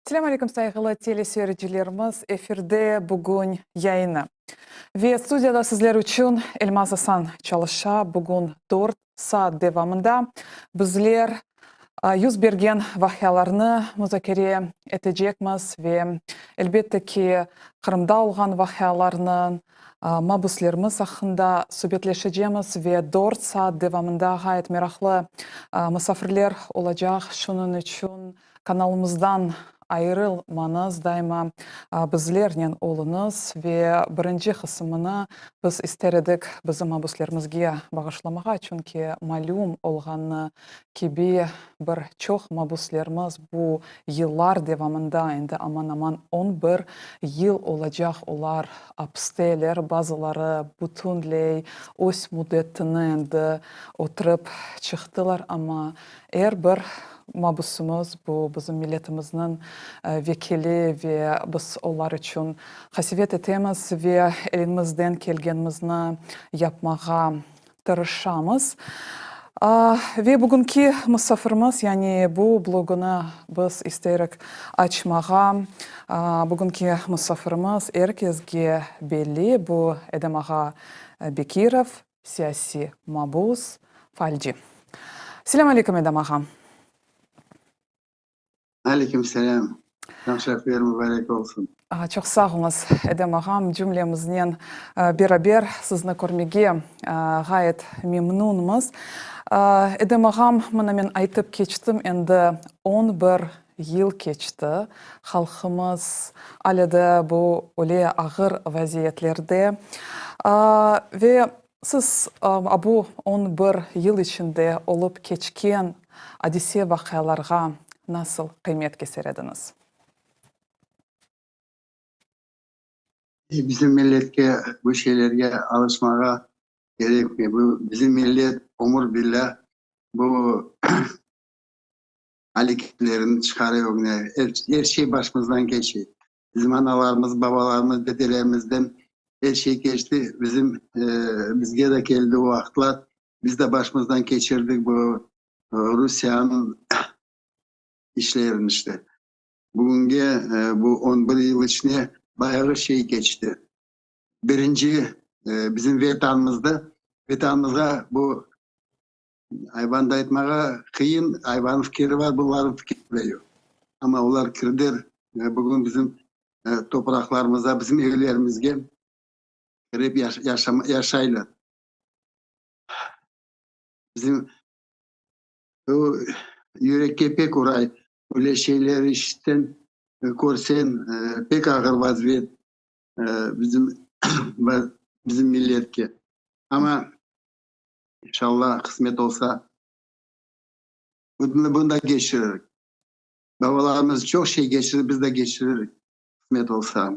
Selâm aleyküm, sayğılı teleseyircilerimiz, efirde Bugün yayını. Ve studiyada sizler içün Elmaz Asan çalışa. Bugün dört saat devamında bizler yüz bergen vaqialarnı muzakere etecekmiz ve, elbette ki, Qırımda olğan vaqialarnı, mabüslerimiz aqqında subetleşecemiz ve dört saat devamında ğayet meraqlı musafirler olacaq. Şunıñ içün Kanalımızdan ayırılmañız, daima bizlernen oluñız ve birinci qısımını biz ister edik bizim mabüslerimizge bağışlamağa, çünki malüm olğanı kibi bir çoq mabüslerimiz bu yıllar devamında, endi aman-aman on bir yıl olacaq olar apsteler, bazıları bütünley öz müddetini endi oturıp çıqtılar, amma Er bir mabusımız, bu bizim milletimizniñ vekili ve biz olar içün qasevet etemiz ve elimizden kelgenimizni yapmağa tırışamız. Ve bugünki musafirimiz, yani bu blogunı biz isterik açmağa, bugünki musafirimiz er kesge belli, bu Edem ağa Bekirov, Siyasiy mabus, falci. Selâm aleyküm, Edem ağa. Aleyküm selâm. Şamşafler mubarek olsun. Çoq sağ oluñız, Edem ağam. Cümlemiznen beraber sizni körmege ğayet memnunmız. Edem ağam, mına men aytıp keçtim, endi on bir yıl keçti. Halqımız alâ da bu öyle ağır vaziyetlerde. Ve siz bu on bir yıl içinde olıp keçken adise-vaqialarğa nasıl qıymet keser ediñiz? Bizim milletke bu şeylerge alışmağa kerekmey. Bu bizim millet ömür billâ bu Areketlerini çıqara ögüne. Er şey başımızdan keçe. Bizim analarımız, babalarımız, dedelerimizden er şey keçti. Bizim, bizge de keldi o vaqıtlar. Biz de başımızdan keçirdik bu Rusiyanıñ işlerini işte. Bugünge bu on bir yıl içine bayağı şey keçti. Birinci, bizim Vetanımızda, Vetanımızğa bu Ayvan da aytmağa qıyın, ayvannıñ fikiri bar, bularnıñ fikiri de yoq. Amma olar kirdiler, bugün bizim topraqlarımıza, bizim evlerimizge kirip yaşaylar. Bizim yürekke pek uray, öyle şeyler işitsen, körsen, pek ağır vaziyet bizim bizim milletke. Amma İnşallah, qısmet olsa, bunı da keçiririk. Babalarımız çoq şey keçirdi, biz de keçiririk, qısmet olsa.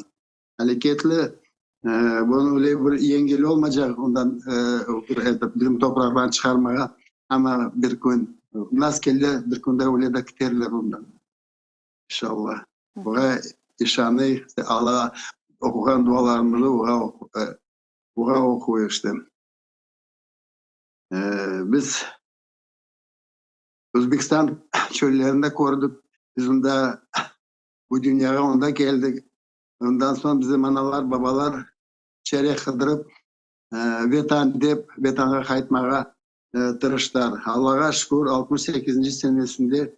Aleketli, bunı öyle bir yengil olmaycaq, ondan bizim topraqlarnı çıqarmağa, amma bir kün nasıl keldi, bir kün de öyle de kiterler ondan. İnşallah. Buña işanayıq, Allağa oquğan dualarımıznı oğa oquyıq işte. Biz Özbekistan çöllerinde kördik, biz unda bu dünyağa onda keldik. Ondan soñ bizim analar, babalar çare qıdırıp, Vetan dep, Vetanğa qaytmağa tırıştılar. Allağa şükür, 68-nci senesinde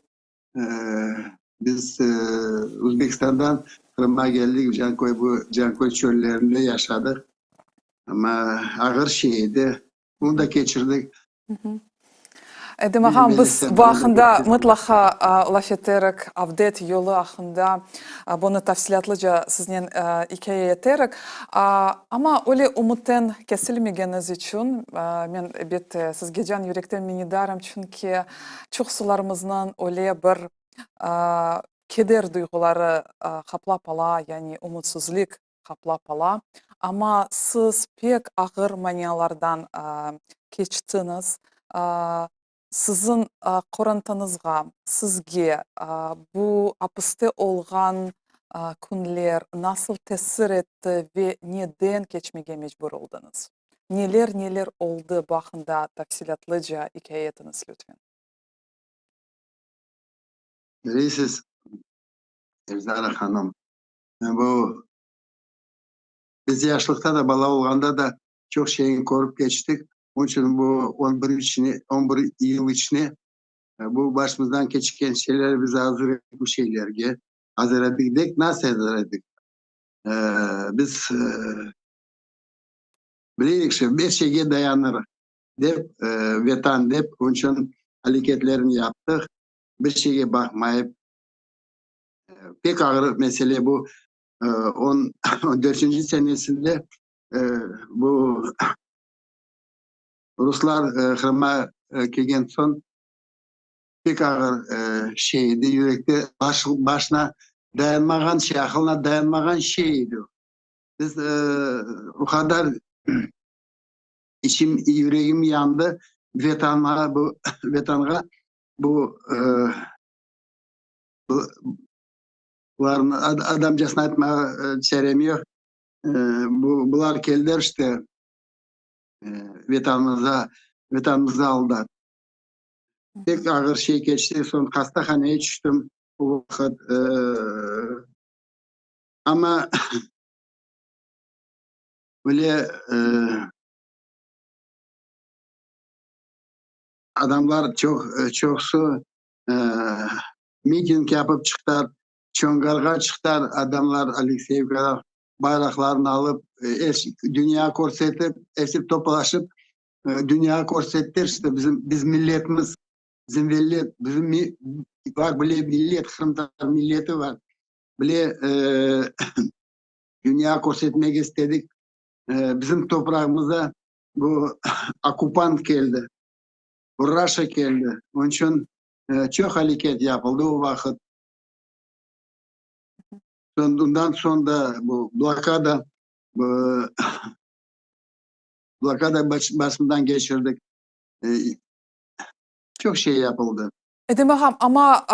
biz Özbekistandan Qırımğa keldik, Canköy, bu Canköy çöllerinde yaşadıq. Amma ağır şey edi, bunı da keçirdik. Edem ağam, biz bu aqqında mıtlaqa laf eterik, avdet yolu aqqında bunı tafsilâtlıca siznen ikâye eterik. Amma öyle ümütten kesilmegeniñiz içün men, elbette, sizge can yürekten minnetdarım, çünki çoqsularımıznıñ öyle bir. Keder duyğuları qaplap ala, yani ümütsizlik qaplap ala. Amma siz pek ağır manialardan keçtiñiz. Siziñ qorantañızğa, sizge bu apiste olğan künler nasıl tesir etti ve neden keçmege mecbur oldıñız? Neler-neler oldı, bu aqqında tafsilâtlıca ikâye etiñiz, lütfen. Bilesiz, Elzara hanım, bu biz yaşlıqta da, bala olğanda da çoq şeyni körip keçtik. Onıñ içün bu on bir içine, 11 yıl içine bu başımızdan keçken şeyler biz azır edik bu şeylerge. Azır edik dek, nasıl azır edik? Biz bileyik şu, bir şeyge dayanır dep, Vetan dep, onıñ içün areketlerini yaptıq. Bir şeyge baqmayıp, pek ağır mesele bu. 14-nci senesinde bu ruslar Qırımğa kelgen soñ pek ağır şey edi, yürekte başına dayanmağan şey, aqılına dayanmağan şey edi. Biz o qadar içim, yüregim yandı Vetanğa, bu Vetanğa bu bularnı adamcasına aytmağa çarem yoq. Bu bular keldiler işte Vetanımıza, Vetanımızı aldılar. Pek ağır şey keçti. Soñ hastahaneye tüştim o vaqıt. Amma öyle adamlar çoq, çoqusı miting yapıp çıqtılar, Çonğarğa çıqtılar adamlar Alekseyevkadan bayraqlarını alıp, dünyağa körsetip, episi toplaşıp dünyağa körsettiler, işte bizim, biz milletimiz, bizim millet, bizim bar bile millet, qırımtatar milleti bar. Bile dünyağa körsetmek istedik. Bizim toprağımızda bu okkupant keldi, bu Russia keldi. Onıñ içün çoq areket yapıldı o vaqıt. Ondan soñ da bu blokada, bu blokada başından keçirdik. Çoq şey yapıldı. Edem ağam, amma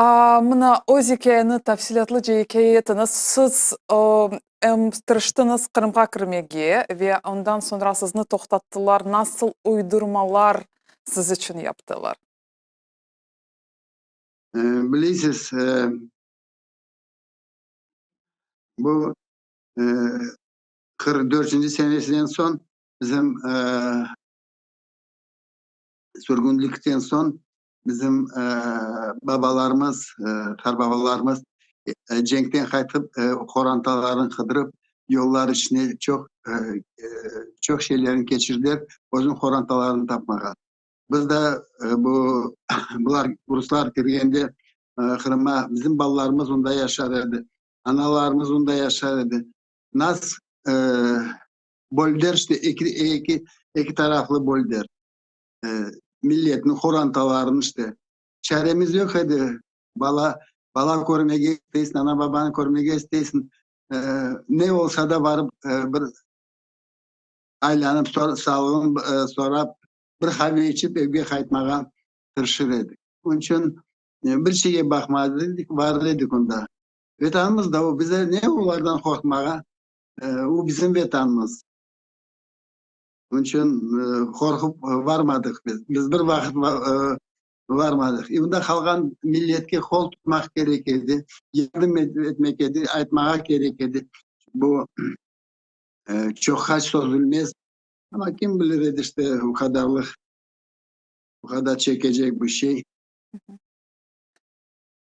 mına öz ikâyeni tafsilâtlıca ikâye etiñiz. Siz em tırıştıñız Qırımğa kirmege ve ondan soñra sizni toqtattılar. Nasıl uydurmalar siz içün yaptılar? Bilesiz, bu 44-nci senesinden soñ bizim sürgünlikten soñ bizim babalarımız, qartbabalarımız cenkten qaytıp, qorantalarını qıdırıp, yollar içinde çoq çoq şeylerni keçirdiler, özüniñ qorantalarını tapmağa. Biz de bu bular ruslar kirgende Qırımğa bizim balalarımız onda yaşar edi, analarımız onda yaşar edi. Nas böldiler işte eki, eki, eki taraflı böldiler. Milletni, qorantalarını işte. Çaremiz yoq edi. Bala, bala körmege isteysiñ, ana-babanı körmege isteysiñ. Ne olsa da barıp bir aylanıp sağlığını sorap, bir qave içip evge qaytmağa tırışır edik. Onıñ içün bir şeyge baqmaz edik, barır edik onda. Vetanımız da o, bize ne olardan qorqmağa? O bizim Vetanımız. Onıñ içün qorqıp varmadıq biz. Biz bir vaqıt varmadıq. E, onda qalğan milletke qol tutmaq kerek edi, yardım etmek edi, aytmağa kerek edi. Bu çoqqa sozulmez. Amma kim bilir edi işte o qadarlıq, o qadar çekecek bu şey.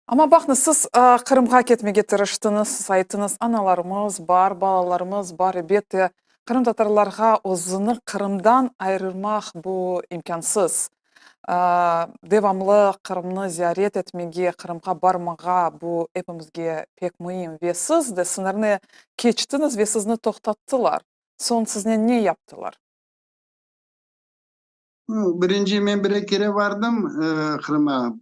Amma baqıñız, siz Qırımğa ketmege tırıştıñız, siz ayttıñız, analarımız bar, balalarımız bar, elbette, qırımtatarlarğa özüni Qırımdan ayırmaq bu imkânsız. Devamlı Qırımnı ziyaret etmege, Qırımğa barmağa bu epimizge pek müim. Ve siz de sıñırnı keçtiñiz ve sizni toqtattılar. Soñ siznen ne yaptılar? Birinci men bir kere bardım Qırımğa.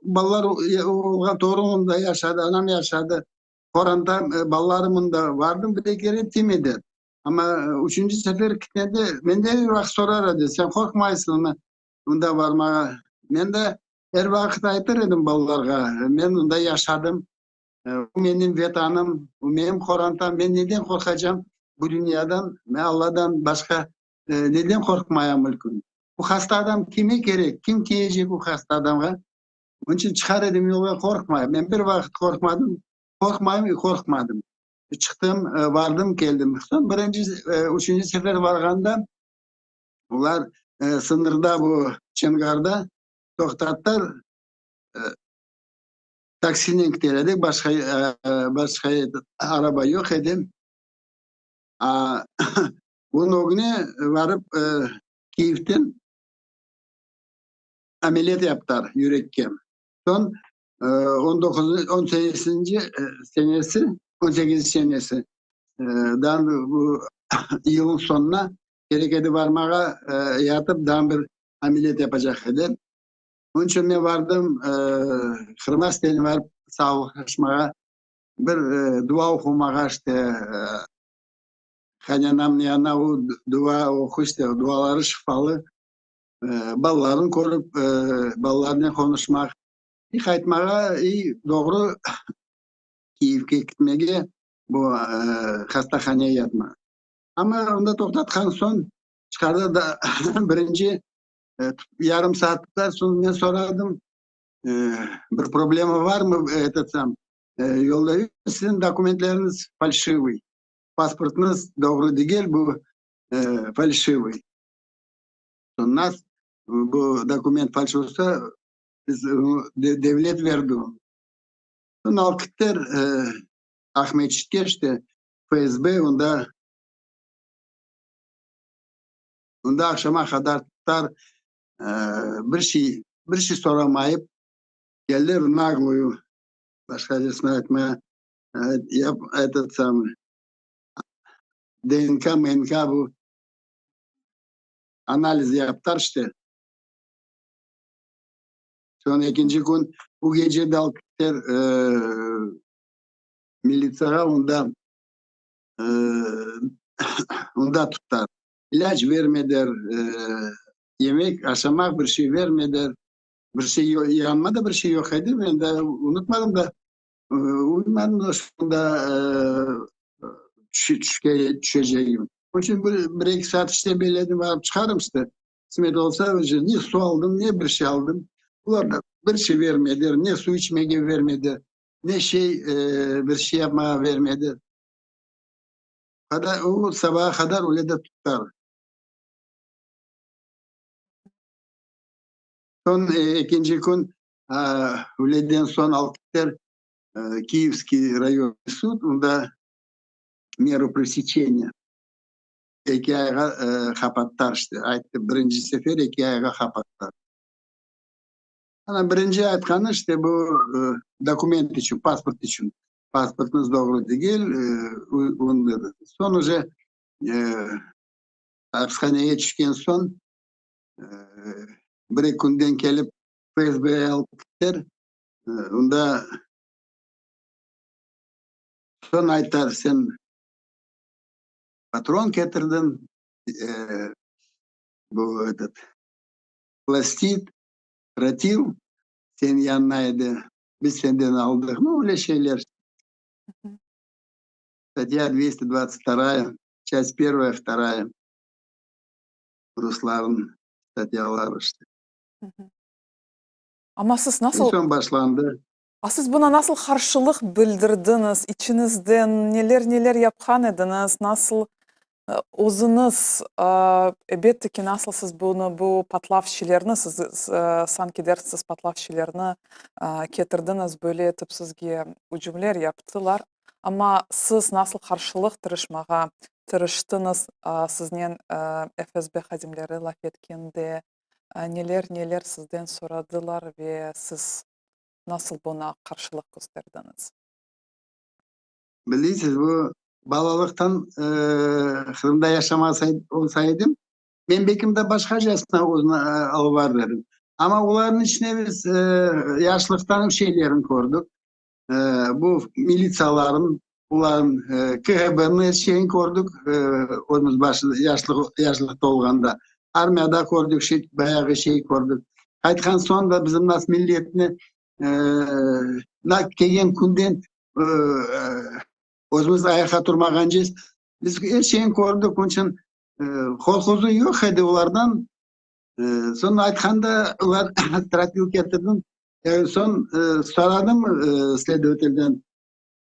Balalar olğan torunım mında yaşadı, anam yaşadı, qorantam, balalarım mında. Bardım bir kere tiymedi. Amma üçünci sefer kitkende menden er vaqıt sorar edi, sen qorqmaysıñmı mında barmağa? Men de er vaqıt aytır edim balalarğa, men mında yaşadım, bu menim Vetanım, bu menim qorantam, men neden qorqacam bu dünyadan, men Alladan başqa Neden qorqmaya mülkün? Bu hasta adam kime kerek? Kim kiyecek bu hasta adamğa? Onıñ içün çıqar edim yolğa qorqmayıp. Men bir vaqıt qorqmadım, qorqmayım i qorqmadım. Çıqtım, vardım, keldim. Soñ birinci, üçünci sefer varğanda olar sıñırda bu Çengarda toqtattılar. Taksinen kiter edik, başqa, başqa araba yoq edi. A, bunıñ ögüne varıp Kiyevden ameliyat yaptılar yürekke. Soñ on doquz, on sekizinci senesi, 18 senesi daa bu yılnıñ soñuna kerek edi barmağa, yatıp daa bir ameliyat yapacaq edi. Onıñ içün men vardım Qırımğa istedim barıp sağlıqlaşmağa, bir dua oqumağa işte. Qaynanamnıñ yanına o dua oquy işte, duaları şifalı. Balalarını körip, balalarnen qonuşmaq. İ qaytmağa, i doğru Kiyevge ketmege, bu hastahaneye yatmağa. Amma onda toqtatqan soñ, çıqardı da birinci yarım saattan soñ men soradım, bir problema barmı, etot sam, yolda, siziñ dokumentleriñiz falşivıy. Pasportnıñız doğru degil, bu falşivıy. Soñra bu dokument falş olsa, biz devlet berdi onı. Soñ alıp kettiler Aqmescitke, işte, FSB, onda onda aqşama qadar tutar, bir şey, bir şey soramayıp, keldiler nagluyu, başqacasını aytmaya, Yap, etot samıy, DNK, MNK bu analiz yaptılar işte. Soñ ekinci kün bu gece de alıp kettiler militsiyağa, onda onda tuttılar. İlâc vermediler, yemek, aşamaq bir şey vermediler. Bir şey yanıma da bir şey yoq edi, men de unutmadım da. Uyumadım da şunda tüşecegim. Onıñ içün bir-eki saat işte beledim, barıp çıqarım işte. Qısmet olsa, ne suv aldım, ne bir şey aldım. Olar da bir şey vermediler, ne suv içmege vermedi, ne şey, bir şey yapmağa vermedi. O sabağa qadar öyle de tuttılar. Soñ ekinci kün Üyleden soñ alıp kettiler Kiyevskiy rayonnıy sud, onda meru presecheniya, eki ayğa qapattılar işte, ayttı, birinci sefer eki ayğa qapattılar. Ana, birinci aytqanı işte bu dokument içün, pasport içün, pasportımız doğru degil, soñ uje apishanege tüşken soñ bir-eki künden kelip FSB alıp keter, onda soñ aytar, sen patron ketirdiñ, bu etot, plastit, trotil seniñ yanına edi, biz senden aldıq, nu, öyle şeyler. Statya 222, çast pervaya, vtoraya, ruslarnıñ statyaları işte. Amma siz nasıl... Soñ başlandı. A siz buna nasıl qarşılıq bildirdiñiz, içiñizden neler-neler yapqan ediñiz, nasıl özüñiz, elbette ki, nasıl siz bunı, bu patlav şeylerni, siz sanki dersiz patlav şeylerni ketirdiñiz, böyle etip sizge ücümler yaptılar, amma siz nasıl qarşılıq tırışmağa tırıştıñız, siznen FSB hadimleri laf etkende, Neler-neler sizden soradılar ve siz nasıl buña qarşılıq kösterdiñiz? Bileysiz, bu balalıqtan Qırımda yaşamasa olsaydım, Men belkim de başqacasına özüni alıp barır edim. Amma olarnıñ içine biz yaşlıqtan şeylerini kördik. Bu militsiyaların, olarnıñ KGB-niñ er şeyini kördik, özümiz yaşlıqta olğanda. Armiyada kördik, şey, bayağı şey kördik. Qaytqan soñ da bizim nas milletni kelgen künden özümiz ayaqqa turmağance biz er şeyni kördik, onıñ içün qorquzu yoq edi olardan. Soñ aytqanda olar trotil ketirdim. Soñ soradım sledovatelden,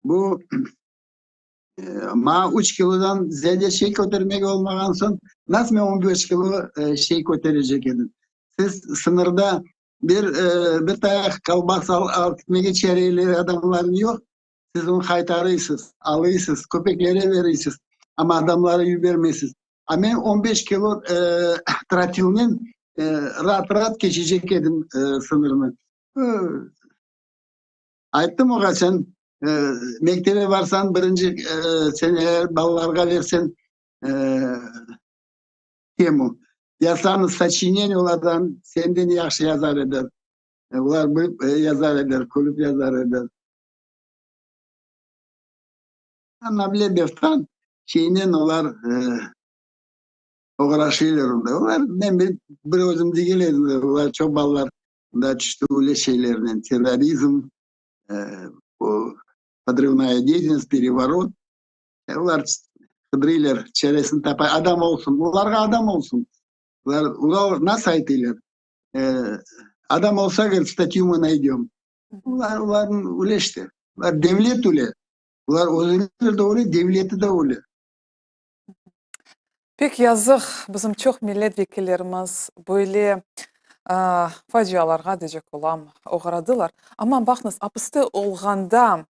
bu maña üç kilodan ziyade şey kötermege olmağan soñ, nasıl men 15 kilo şey köterecek edim? Siz sıñırda bir bir tayaq kolbasa alıp ketmege çareli adamlarıñ yoq, siz onı qaytarıysız, alıysız, köpeklere beriysiz, amma adamlara yibermeysiz. A men 15 kilo trotilnen raat-raat keçecek edim sıñırnı. Ayttım oğa, sen mektebe barsañ, birinci sene balalarğa verseñ temu, yazsañız soçineniye, olardan senden yahşı yazar edi. Olar bilip yazar ediler, külip yazar ediler. Ana bile beftan şeynen olar oğraşıylar onda. Olar, men bir özüm degil edim, olar çoq balalar da tüşti öyle şeylernen, terrorizm, bu podrıvnaya deyательnost, perevorot. Olar qıdırıylar, çaresini tapa, adam olsun, olarğa adam olsun. Olar, olar nasıl aytıylar? Adam olsa, говорит, статью мы найдем. Olar, olarnıñ öyle işte. Olar devlet öyle. Olar özleri de öyle, devleti de öyle. Pek yazıq, bizim çoq millet vekillerimiz böyle facialarğa, deycek olam, oğradılar. Amma baqıñız, apiste olğanda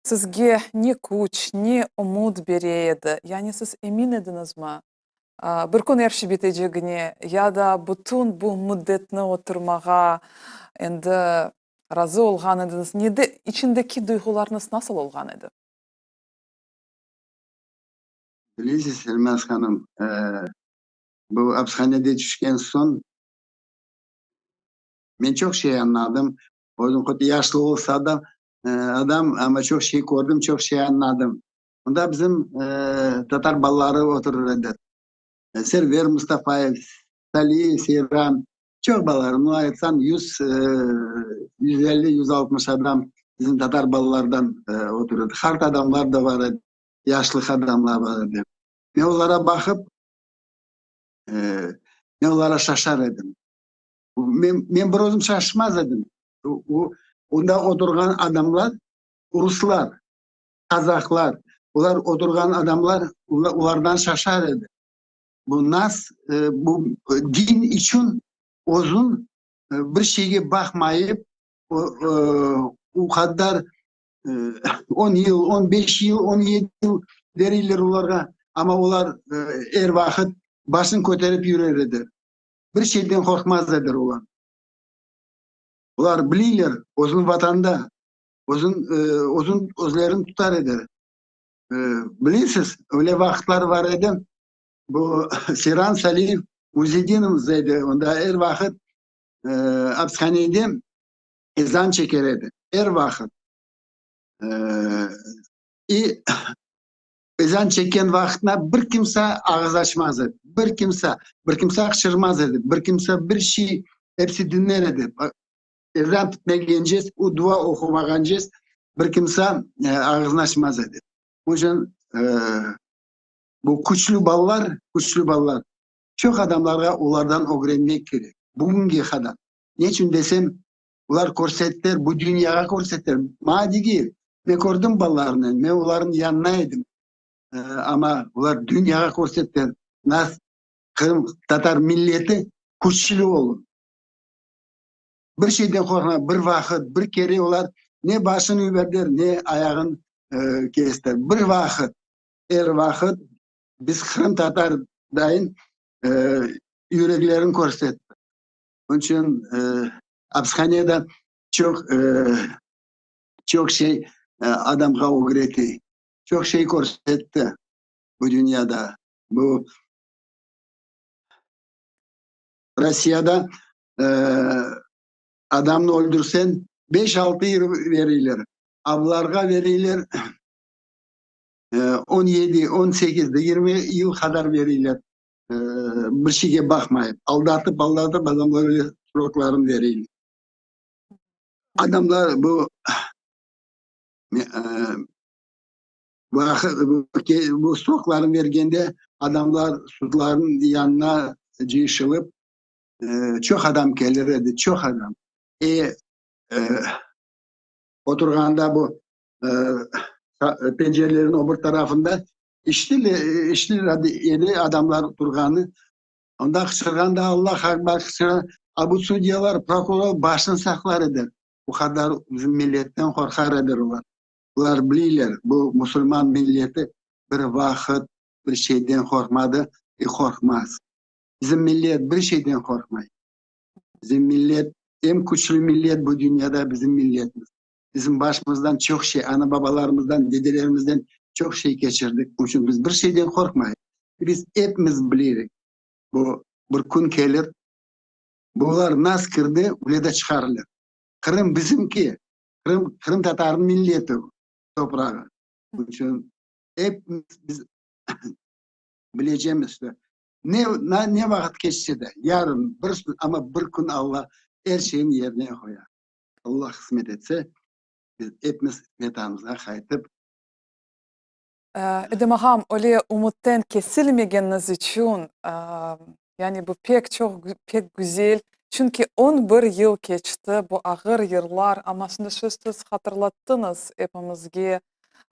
sizge ne küç, ne ümüt bere edi? Yani siz emin ediñizmi, bir kün er şey bitecegine ya da bütün bu müddetni oturmağa endi razı olğan ediñiz? Nede, içindeki duyğularıñız nasıl olğan edi? Bilesiz, Elmaz hanım, bu apishanede tüşken soñ men çoq şey añladım. Özüm hot yaşlı olsa da adam, amma çoq şey kördim, çoq şey añladım. Mında bizim tatar balaları oturır edi. Server Mustafayev, Saliyev Seyran, çoq balalar. Nu, aytsam, 100, 150, 160 adam bizim tatar balalardan oturır edi. Qart adamlar da bar edi, yaşlı adamlar bar edi. Men olara baqıp, men olara şaşar edim. Men bir özüm şaşmaz edim. Onda oturğan adamlar ruslar, qazaqlar, olar oturğan adamlar olardan şaşar edi. Bu nas, bu din içün özün bir şeyge baqmayıp, o qadar 10 yıl, 15 yıl, 17 yıl verirler olarğa, amma olar er vaqıt başın köterip yürer edi. Bir şeyden qorqmaz ediler olar. Olar bilirler, özüniñ vatanda, özün, özün, özlerini tutar ediler. Bilesiz, öyle vaqıtlar bar edi, bu Seyran Saliyev Muzedinovız edi, onda er vaqıt apishanede ezan çeker edi, er vaqıt. И ezan çekken vaqıtına bir kimse ağız açmaz edi, bir kimse, bir kimse qıçırmaz edi, bir kimse bir şey, episi diñler edi. Ezan bitmegence, o dua oqumağance bir kimse ağızını açmaz edi. Onıñ içün bu küçlü balalar, küçlü balalar, çoq adamlarğa olardan ögrenmek kerek, bugünge qadar. Ne içün desem, olar körsettiler, bu dünyağa körsettiler, maña degil, men kördim balalarnı, men olarnıñ yanına edim, amma olar dünyağa körsettiler, nas qırımtatar milleti küçlü olur. Bir şeyden qorqma, bir vaqıt, bir kere olar ne başını yiberdiler, ne ayağın kestiler. Bir vaqıt, er vaqıt biz qırımtatar dayın yüreklerini körsetti. Onıñ içün apishanede çoq çoq şey adamğa ögrete, çoq şey körsetti bu dünyada. Bu. Rossiyada adamnı öldürseñ, beş-altı yıl beriyler. A bularğa beriyler 17, 18, 20 yıl qadar beriyler. Bir şeyge baqmayıp, aldatıp, aldatıp adamlar öyle sroklarını beriyler. Adamlar bu bu sroklarını bergende adamlar sudlarnıñ yanına cıyışılıp, çoq adam kelir edi, çoq adam. E, oturğanda bu pencerelerniñ o bir tarafında işitile edi adamlar turğanı. Onda qıçırğanda Allah akbar qıçıra, a bu sudyalar, prokuror başını saqlar edi. Bu qadar bizim milletten qorqar ediler olar. Bular bileyler, bu musulman milleti bir vaqıt bir şeyden qorqmadı i qorqmaz. Bizim millet bir şeyden qorqmay. Bizim millet, eñ küçlü millet bu dünyada bizim milletimiz. Bizim başımızdan çoq şey, ana-babalarımızdan, dedelerimizden çoq şey keçirdik. Onıñ içün biz bir şeyden qorqmayıq. Biz epimiz bileyik, bu bir kün kelir, bular nas kirdi, öyle de çıqarlar. Qırım bizimki, Qırım qırımtatarnıñ milleti toprağı. Onıñ içün epimiz biz bilecemiz, ne, ne vaqıt keçse de, yarın, bir, amma bir kün Alla er şeyni yerine qoyar. Alla qısmet etse, biz epimiz Vetanımızğa qaytıp. Edem ağam, öyle ümütten kesilmegeniñiz içün, yani bu pek çoq, pek güzel, çünki 11 yıl keçti, bu ağır yıllar, amma şimdi siz hatırlattıñız epimizge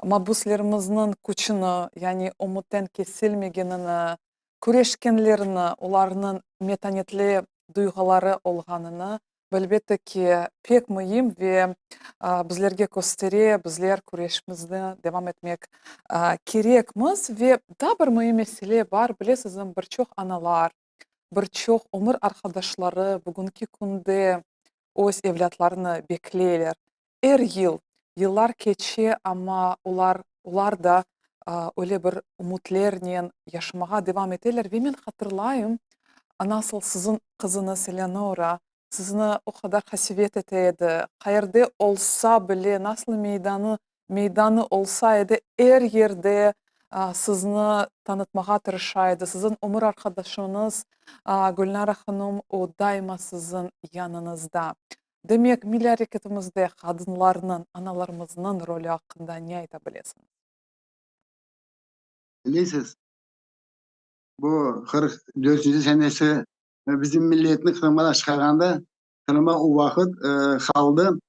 mabüslerimizniñ küçüni, yani ümütten kesilmegenini, küreşkenlerini, olarnıñ metanetli duyğuları olğanını, bu, elbette ki, pek müim ve bizlerge köstere, bizler küreşimizni devam etmek kerekmiz. Ve daa bir müim mesele bar, bilesizmi, bir çoq analar, bir çoq ömür arqadaşları bugünki künde öz evlâtlarını bekleyler. Er yıl, yıllar keçe, amma olar, olar da öyle bir ümütlernen yaşamağa devam eteler. Ve men hatırlayım, nasıl siziñ qızıñız Eleonora sizni o qadar qasevet ete edi, qayerde olsa bile, nasıl meydanı, meydanı olsa edi, er yerde sizni tanıtmağa tırışa edi. Siziñ ömür arqadaşıñız Gülnara hanım, o daima siziñ yanıñızda. Demek, milliy areketimizde qadınlarnıñ, analarımıznıñ rolü aqqında ne ayta bilesiñiz? Bilesiz, bu 44-nci senesi bizim milletni Qırımğa çıqarğanda, Qırımğa o vaqıt qaldı,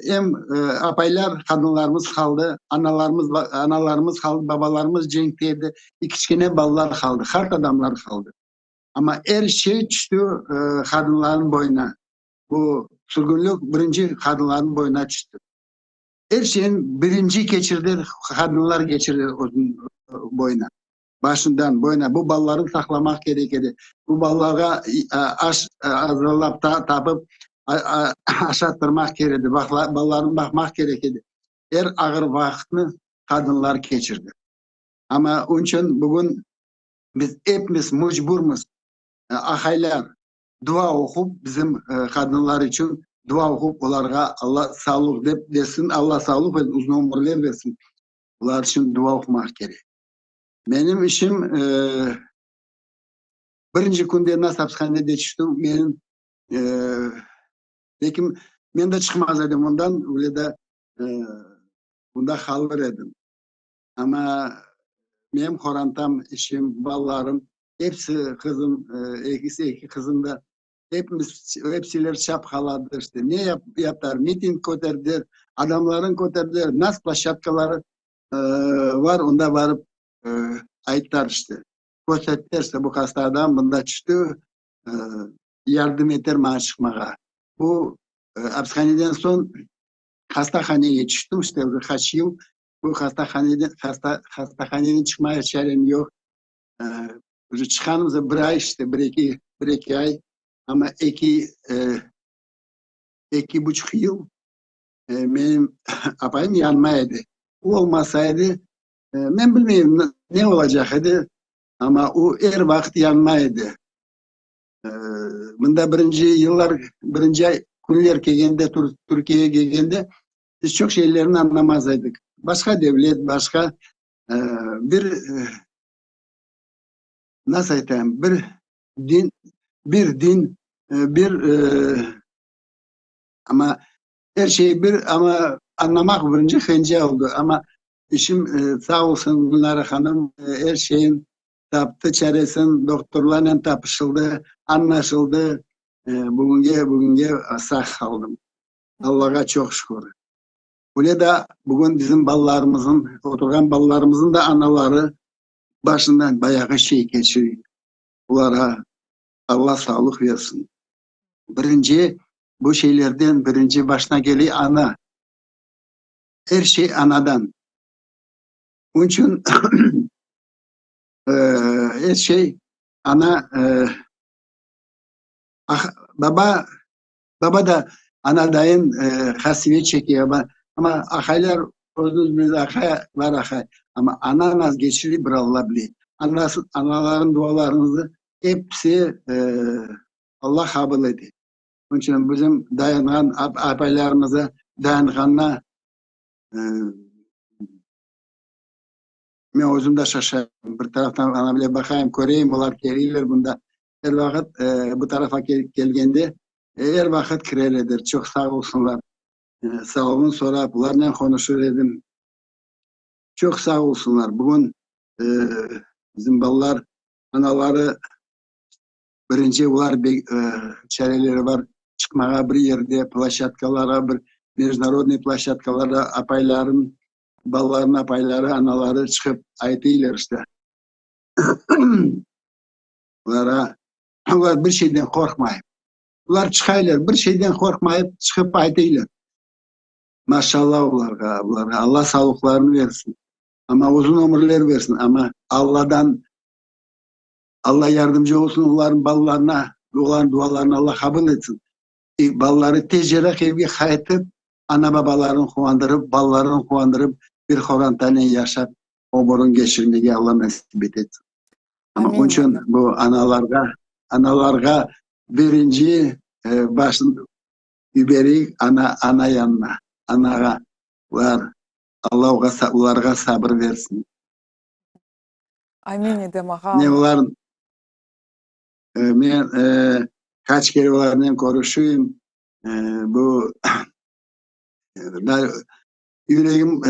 em apaylar, qadınlarımız qaldı, analarımız, analarımız qaldı, babalarımız cenkte edi, kiçkene balalar qaldı, qart adamlar qaldı. Amma er şey tüşti qadınlarnıñ boyuna. Bu sürgünlik birinci qadınlarnıñ boyuna tüşti. Er şeyni birinci keçirdiler, qadınlar keçirdiler özüniñ boyuna. Başından boyuna. Bu balalarnı saqlamaq kerek edi. Bu balalarğa aş azırlap tapıp aşattırmaq kerek edi. Balalarnı baqmaq kerek edi. Er ağır vaqıtnı qadınlar keçirdi. Amma onıñ içün bugün biz epimiz mecburmız, aqaylar, dua oqup, bizim qadınlar içün dua oqup, olarğa Alla sağlıq dep bersin, Alla sağlıq ve uzun ömürler bersin. Olar içün dua oqumaq kerek. Menim işim, birinci künde nasıl apishanede tüştim, menim, belki men de çıqmaz edim ondan, öyle de bunda qalır edim. Amma menim qorantam, eşim, balalarım, episi qızım, ekisi, eki qızım da, epimiz, episiler çapqaladı işte. Ne yap, yaptılar? Miting köterdiler, adamlarını köterdiler, nas ploşçadkaları var, onda barıp ayttılar işte. Kösterdiler işte, bu hasta adam bunda tüşti, yardım eter maña çıqmağa. Bu apishaneden soñ hastahanege tüştim işte, bir qaç yıl. Bu hastahaneden, hasta, hastahaneden çıqmağa çarem yoq. Уже çıqqanımızda bir ay işte, bir eki ay, amma 2,5 yıl menim apayım yanıma edi. O olmasa edi, men bilmeyim ne olacaq edi, amma o er vaqıt yanıma edi. Mında birinci yıllar, birinci künler kelgende, Türkiyege kelgende, biz çoq şeylerni añlamaz edik. Başqa devlet, başqa bir, nasıl aytayım, bir din, bir din, bir, amma er şey bir, amma añlamaq birinci qıyınca oldı. Amma eşim, sağ olsun, Gülnara hanım, er şeyin taptı çaresin, doktorlarnen tapışıldı, añlaşıldı, bugünge, bugünge sağ qaldım. Allağa çoq şükür. Öyle da bugün bizim balalarımızın, oturğan balalarımızın da anaları başından bayağı şey keçire. Olarğa Alla sağlıq versin. Birinci bu şeylerden birinci başına kele ana. Er şey anadan. Onıñ içün er şey ana, baba, baba da anadayın qasevet çeke, amma aqaylar, özüñiz bilesiz, aqay bar aqay, amma ana nasıl keçire bir Alla bile. Anası, analarnıñ dualarıñızı episi Alla qabul ete. Onıñ içün bizim dayanğan apaylarımıza dayanğanına Men özüm de şaşayım. Bir taraftan ana bile baqayım, köreyim, olar kelirler bunda. Er vaqıt bu tarafa kelgende, er vaqıt kirer ediler. Çoq sağ olsunlar. Sağlığını sorap, olarnen qonuşır edim. Çoq sağ olsunlar. Bugün bizim balalar, anaları birinci olar çareleri bar, çıqmağa bir yerde, ploşçadkalarğa, bir mejdunarodnıy ploşçadkalarda apayların Balalarnıñ apayları, anaları çıqıp aytıylar işte. Olara, olar bir şeyden qorqmayıp. Olar çıqaylar, bir şeyden qorqmayıp çıqıp aytıylar. Maşallah olarğa, olarğa Alla sağlıqlarını versin. Amma uzun ömürler versin. Amma Alladan, Alla yardımcı olsun olarnıñ balalarına, olarnıñ dualarını Alla qabul etsin. Balaları tezcerek evge qaytıp, ana-babalarını quvandırıp, balalarını quvandırıp, bir qorantanen yaşap, ömürini keçirmege Alla nasip etsin. Amma onıñ içün bu analarğa, analarğa birinci başın yibereyik ana, ana yanına, anağa, olar, Alla olarğa sabır versin. Amin, Edem ağa. Men olar, Men qaç kere olarnen körüşüyim, bu yüregim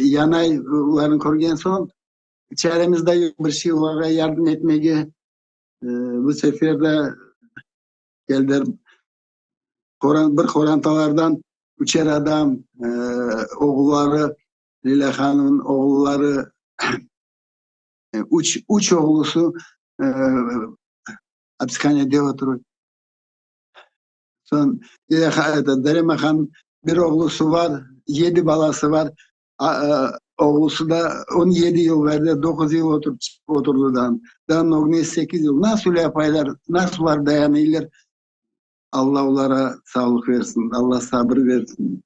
yanay olarnı körgen soñ, çaremiz de yoq bir şey olarğa yardım etmege. Bu sefer de keldiler bir qorantalardan üçer adam, oğulları, Lilâ hanımnıñ oğulları, Üç, üç oğlusı apishanede oturır. Soñ Darema hanım bir oğlusı bar, yedi balası bar. Oğlusı da 17 yıl verdi, 9 yıl oturıp oturdı da. Daa ögüne 8 yıl. Nasıl öyle yapaylar, nasıl olar dayanıylar? Alla olara sağlıq versin, Alla sabır versin.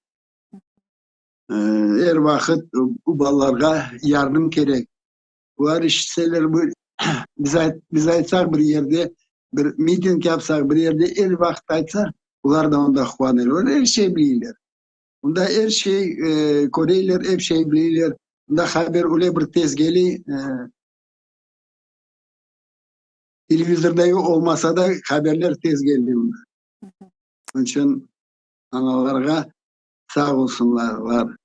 Er vaqıt bu balalarğa yardım kerek. Olar işitseler, bu biz biz aytsaq bir yerde, bir miting yapsaq bir yerde, er vaqıt aytsaq, olar da onda quvanırlar. Olar er şey bilirler. Onda er şey köreyler, er şey bilirler. Onda haber öyle bir tez kele, televizorda olmasa da haberler tez kele onda. Onıñ içün analarğa Sağ olsunlar, olar.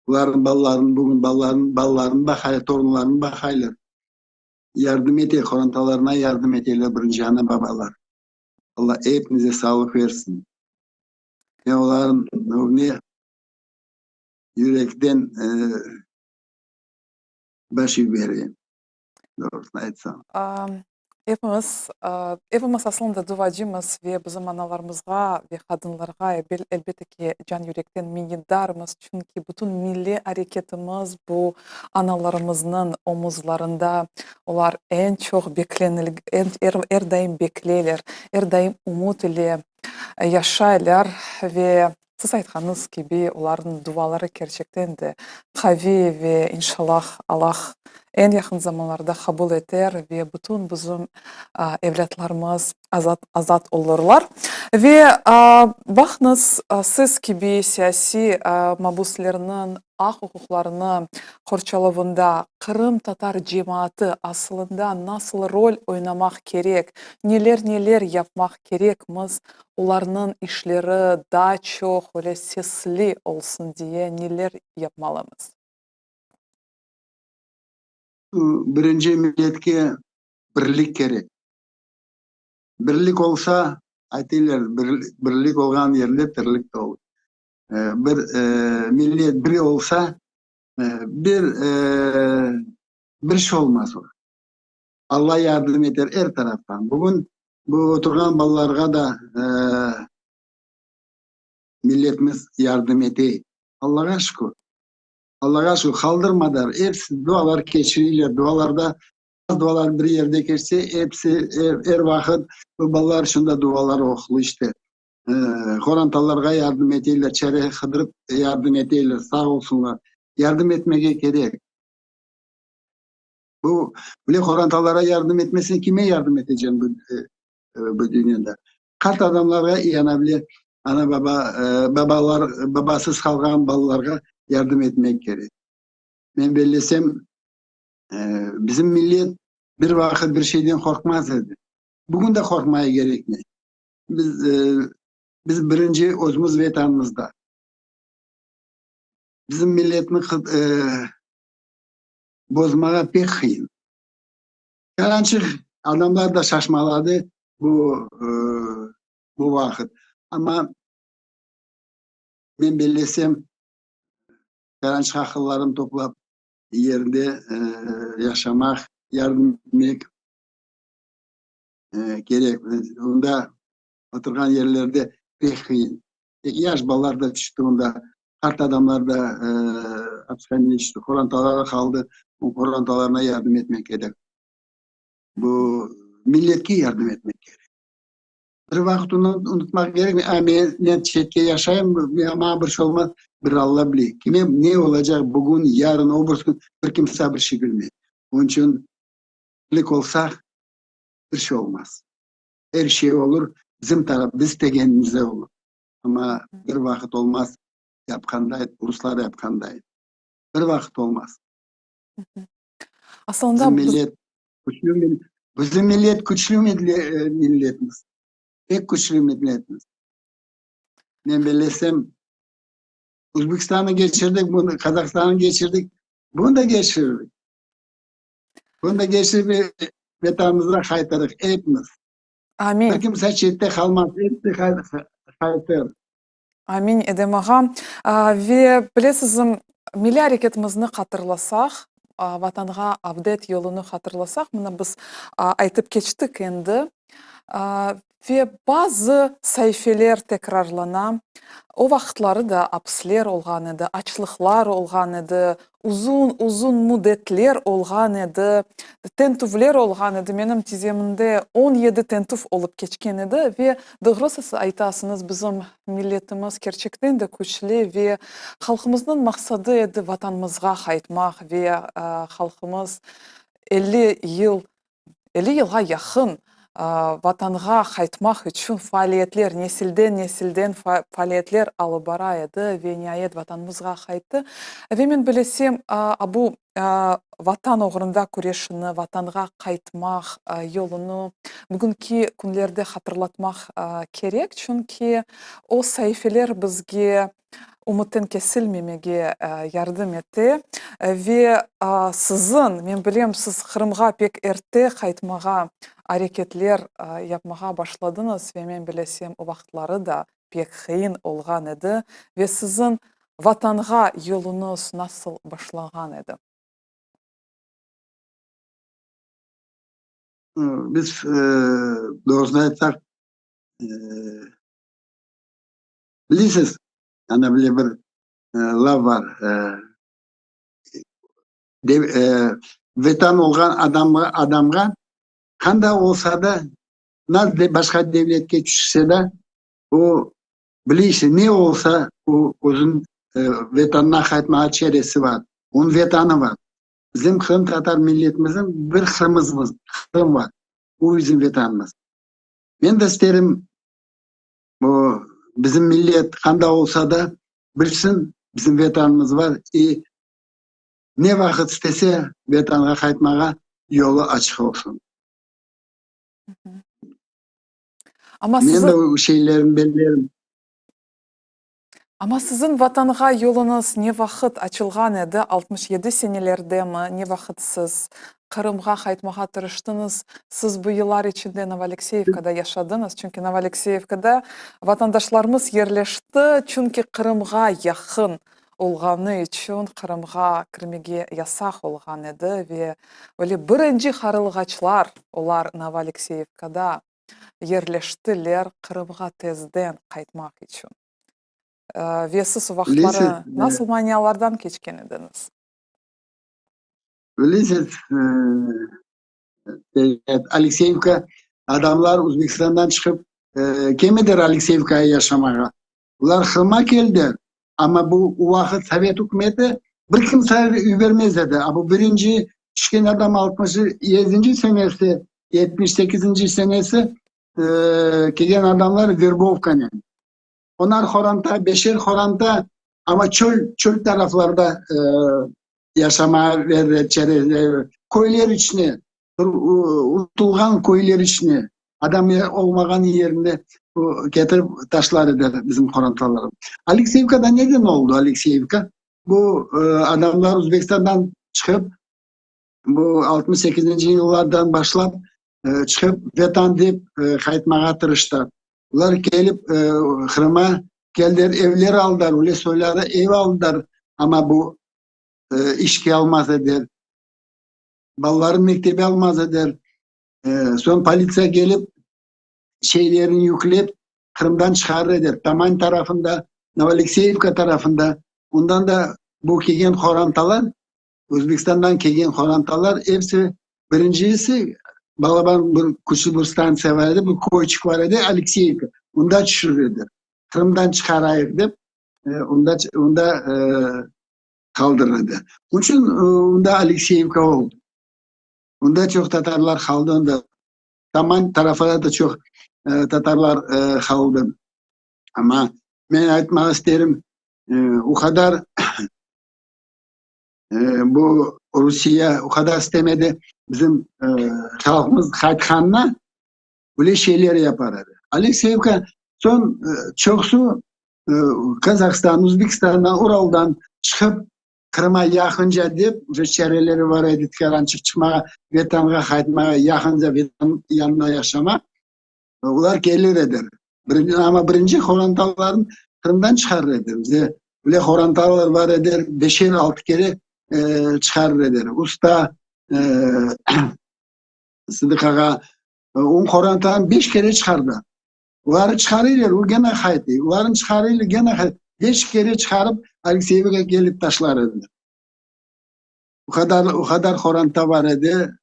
Olarnıñ balalarını, bugün balalarını, balalarını baqaylar, torunlarını baqaylar. Yardım ete, qorantalarına yardım eteler birinci ana-babalar. Alla epimize sağlıq versin. Men olarnıñ ögüne yürekten baş yiberem, doğrusını aytsam. Epimiz, epimiz aslında duvacımız ve bizim analarımızğa ve qadınlarğa elbette ki, can yürekten minnetdarmız, çünki bütün milliy areketimiz bu analarımıznıñ omuzlarında, olar eñ çoq beklenil, er daim bekleyler, er daim ümüt ile yaşaylar ve siz aytqanıñız kibi, olarnıñ duvaları kerçekten de qaviy ve inşallah Allah. Eñ yaqın zamanlarda qabul eter ve bütün bizim evlâtlarımız azat azat olurlar. Ve baqıñız, siz kibi siyasiy mabuslerniñ aq-uquqlarını qorçalavında qırımtatar cemaatı asılında nasıl rol oynamaq kerek, neler-neler yapmaq kerekmiz, olarnıñ işleri daa çoq öyle sesli olsun diye neler yapmalımız? Birinci milletke birlik kerek. Birlik olsa, aytıylar, birlik olğan yerde tirlik de olur. Bir millet bir olsa, bir bir şey olmaz. Alla yardım eter er taraftan. Bugün bu oturğan balalarğa da milletimiz yardım ete. Allağa şükür. Allağa şükür, qaldırmadılar. Episi dualar keçireyler. Dualarda, dualar bir yerde keçse, episi er, er vaqıt bu balalar içün de dualar oqulu işte. Qorantalarğa yardım eteyler, çare qıdırıp yardım eteyler, sağ olsunlar. Yardım etmege kerek. Bu bile qorantalara yardım etmesen, kime yardım eteceksin bu, bu dünyada? Qart adamlarğa yana bile ana-baba, babalar, babasız qalğan balalarğa yardım etmek kerek. Men bellesem, bizim millet bir vaqıt bir şeyden qorqmaz edi. Bugün de qorqmaya kerekmey. Biz, biz birinci özümiz Vetanımızda. Bizim milletni bozmağa pek qıyın. Qarançıq adamlar da şaşmaladı bu, bu vaqıt. Amma men bellesem, qarançıq aqıllarını toplap, yerinde yaşamaq, yardım etmek kerek. Onda oturğan yerlerde pek qıyın. Tek yaş balalar da tüşti onda, qart adamlar da apishanege tüşti, qorantaları qaldı, o qorantalarına yardım etmek kerek. Bu milletke yardım etmek kerek. Bir vaqıt onı unutmaq kerekmey, a, men, men çetke yaşayım, maña bir şey olmaz, bir Alla bile. Kime ne olacaq bugün, yarın, o birisi kün, bir kimse bir şey bilmey. Onıñ içün birlik olsaq, bir şey olmaz. Er şey olur, bizim taraf, biz istegenimizde olur. Amma bir vaqıt olmaz, yapqanday, ruslar yapqanday. Bir vaqıt olmaz. Aslında Bizim millet küçlü, bizim millet küçlü milletmiz. Pek küçlü milletmiz. Men bellesem, Özbekistan'ı geçirdik, bunu, Kazakhstan'ı geçirdik, bunu da geçirdik. Bunu da geçirip Vetanımızğa qaytarıq epimiz. Amin. Bir kimse çette qalmaz, episi qaytır. Amin, Edem ağa. Ve bilesiz, milliy areketimizni hatırlasaq, Vatanğa avdet yolunı hatırlasaq, mına biz aytıp keçtik endi, ve bazı saifeler tekrarlana. O vaqıtları da apsler olğan edi, açlıqlar olğan edi, uzun-uzun müddetler olğan edi, tentüvler olğan edi. Menim tizemimde 17 tentüv olıp keçken edi ve doğru siz aytasıñız, bizim milletimiz kerçekten de küçlü ve halqımıznıñ maqsadı edi Vatanımızğa qaytmaq ve halqımız 50 yıl 50 yılğa yaqın Vatanğa qaytmaq içün faaliyetler, nesilden nesilden faaliyetler alıp bara edi ve niayet Vatanımızğa qayttı. Ve men bilesem, bu Vatan oğrunda küreşini, Vatanğa qaytmaq yolunı bugünki künlerde hatırlatmaq kerek, çünki o saifeler bizge ümütten kesilmemege yardım ete. Ve siziñ, men bilem, siz Qırımğa pek erte qaytmağa areketler yapmağa başladıñız ve men bilesem, o vaqıtları da pek qıyın olğan edi. Ve siziñ Vatanğa yoluñız nasıl başlanğan edi? Biz, doğrusını aytsaq, Bilesiz, ana bile bir laf bar, Vetan olğan adamğa, adamğa qanda olsa da, nasıl başqa devletke tüşse de, o, bileysi, ne olsa, o özüniñ Vetanına qaytmağa çaresi bar, onıñ Vetanı bar. Bizim qırımtatar milletimizniñ bir Qırımımız, Qırım bar. Bu bizim Vetanımız. Men de isterim, bu bizim millet qanda olsa da, bilsin, bizim Vetanımız bar i ne vaqıt istese, Vetanğa qaytmağa yolu açıq olsun. Amma Men siziñ de o şeylerni bellerim. Amma siziñ Vatanğa yoluñız ne vaqıt açılğan edi, 67 senelerdemi, ne vaqıt siz Qırımğa qaytmağa tırıştıñız? Siz bu yıllar içinde Novoalekseyevkada yaşadıñız, çünki Novoalekseyevkada vatandaşlarımız yerleşti, çünki Qırımğa yaqın olğanı içün Qırımğa kirmege yasaq olğan edi ve öyle birinci qarılğaçlar olar Novoalekseyevkada yerleştiler Qırımğa tezden qaytmaq içün. Ve siz o vaqıtları nasıl manialardan keçken ediñiz? Bilesiz, Alekseyevka adamlar Özbekistandan çıqıp kelmediler Alekseyevkaya yaşamağa. Olar Qırımğa keldi, amma bu o vaqıt Sovet ükümeti bir kimse yibermez edi. A bu birinci tüşken adam 67-nci senesi, 78-nci senesi kelgen adamlar verbovkanen. Onar qoranta, beşer qoranta, amma çöl, çöl taraflarda yaşamağa berdiler, köyler içine, bir unutılğan köyler içine, adam olmağan yerine ketirip taşlar ediler bizim qorantalarnı. Alekseyevkada neden oldı Alekseyevka? Bu adamlar Özbekistandan çıqıp, bu 68-nci yıllardan başlap çıqıp, Vetan dep qaytmağa tırıştı. Olar kelip Qırıma keldiler, evler aldılar, öyle soyları ev aldılar, amma bu işke almaz ediler. Balalarını mektebe almaz ediler. Soñ politsiya kelip, şeylerini yüklep, Qırımdan çıqarır ediler. Taman tarafında, Novoalekseyevka tarafında. Ondan da bu kelgen qorantalar, Özbekistandan kelgen qorantalar episi, birincisi balaban bir küçük bir stantsiya bar edi, bir köyçik bar edi, Alekseyevka, onda tüşürir ediler. Qırımdan çıqarayıq dep, onda, onda qaldırır edi. Onıñ içün onda Alekseyevka oldı. Onda çoq tatarlar qaldı, onda Taman tarafında da çoq tatarlar qaldı. Amma men aytmağa isterim, o qadar bu Rusiye o qadar istemedi bizim halqımız qaytqanına, böyle şeyler yapar edi. Alekseyevka soñ çoqusı Kazahstan, Özbekistandan, Uraldan çıqıp Qırıma yaqınca dep, uje çareleri bar edi tikarançıq çıqmağa, Vetanğa qaytmağa, yaqınca Vetan yanında yaşamaq, olar kelir ediler. Birinci, amma birinci qorantaların Qırımdan çıqarır ediler. Bizde bile qorantalar bar ediler, beşer, altı kere çıqarır ediler. Usta, Sıdıq ağa, onıñ qorantanı beş kere çıqardı. Oları çıqarıylar, o gene qaytı. Olarnı çıqarıylar, gene qaytı. Beş kere çıqarıp, Alekseyevge kelip taşlar ediler. O qadar, o qadar qoranta bar edi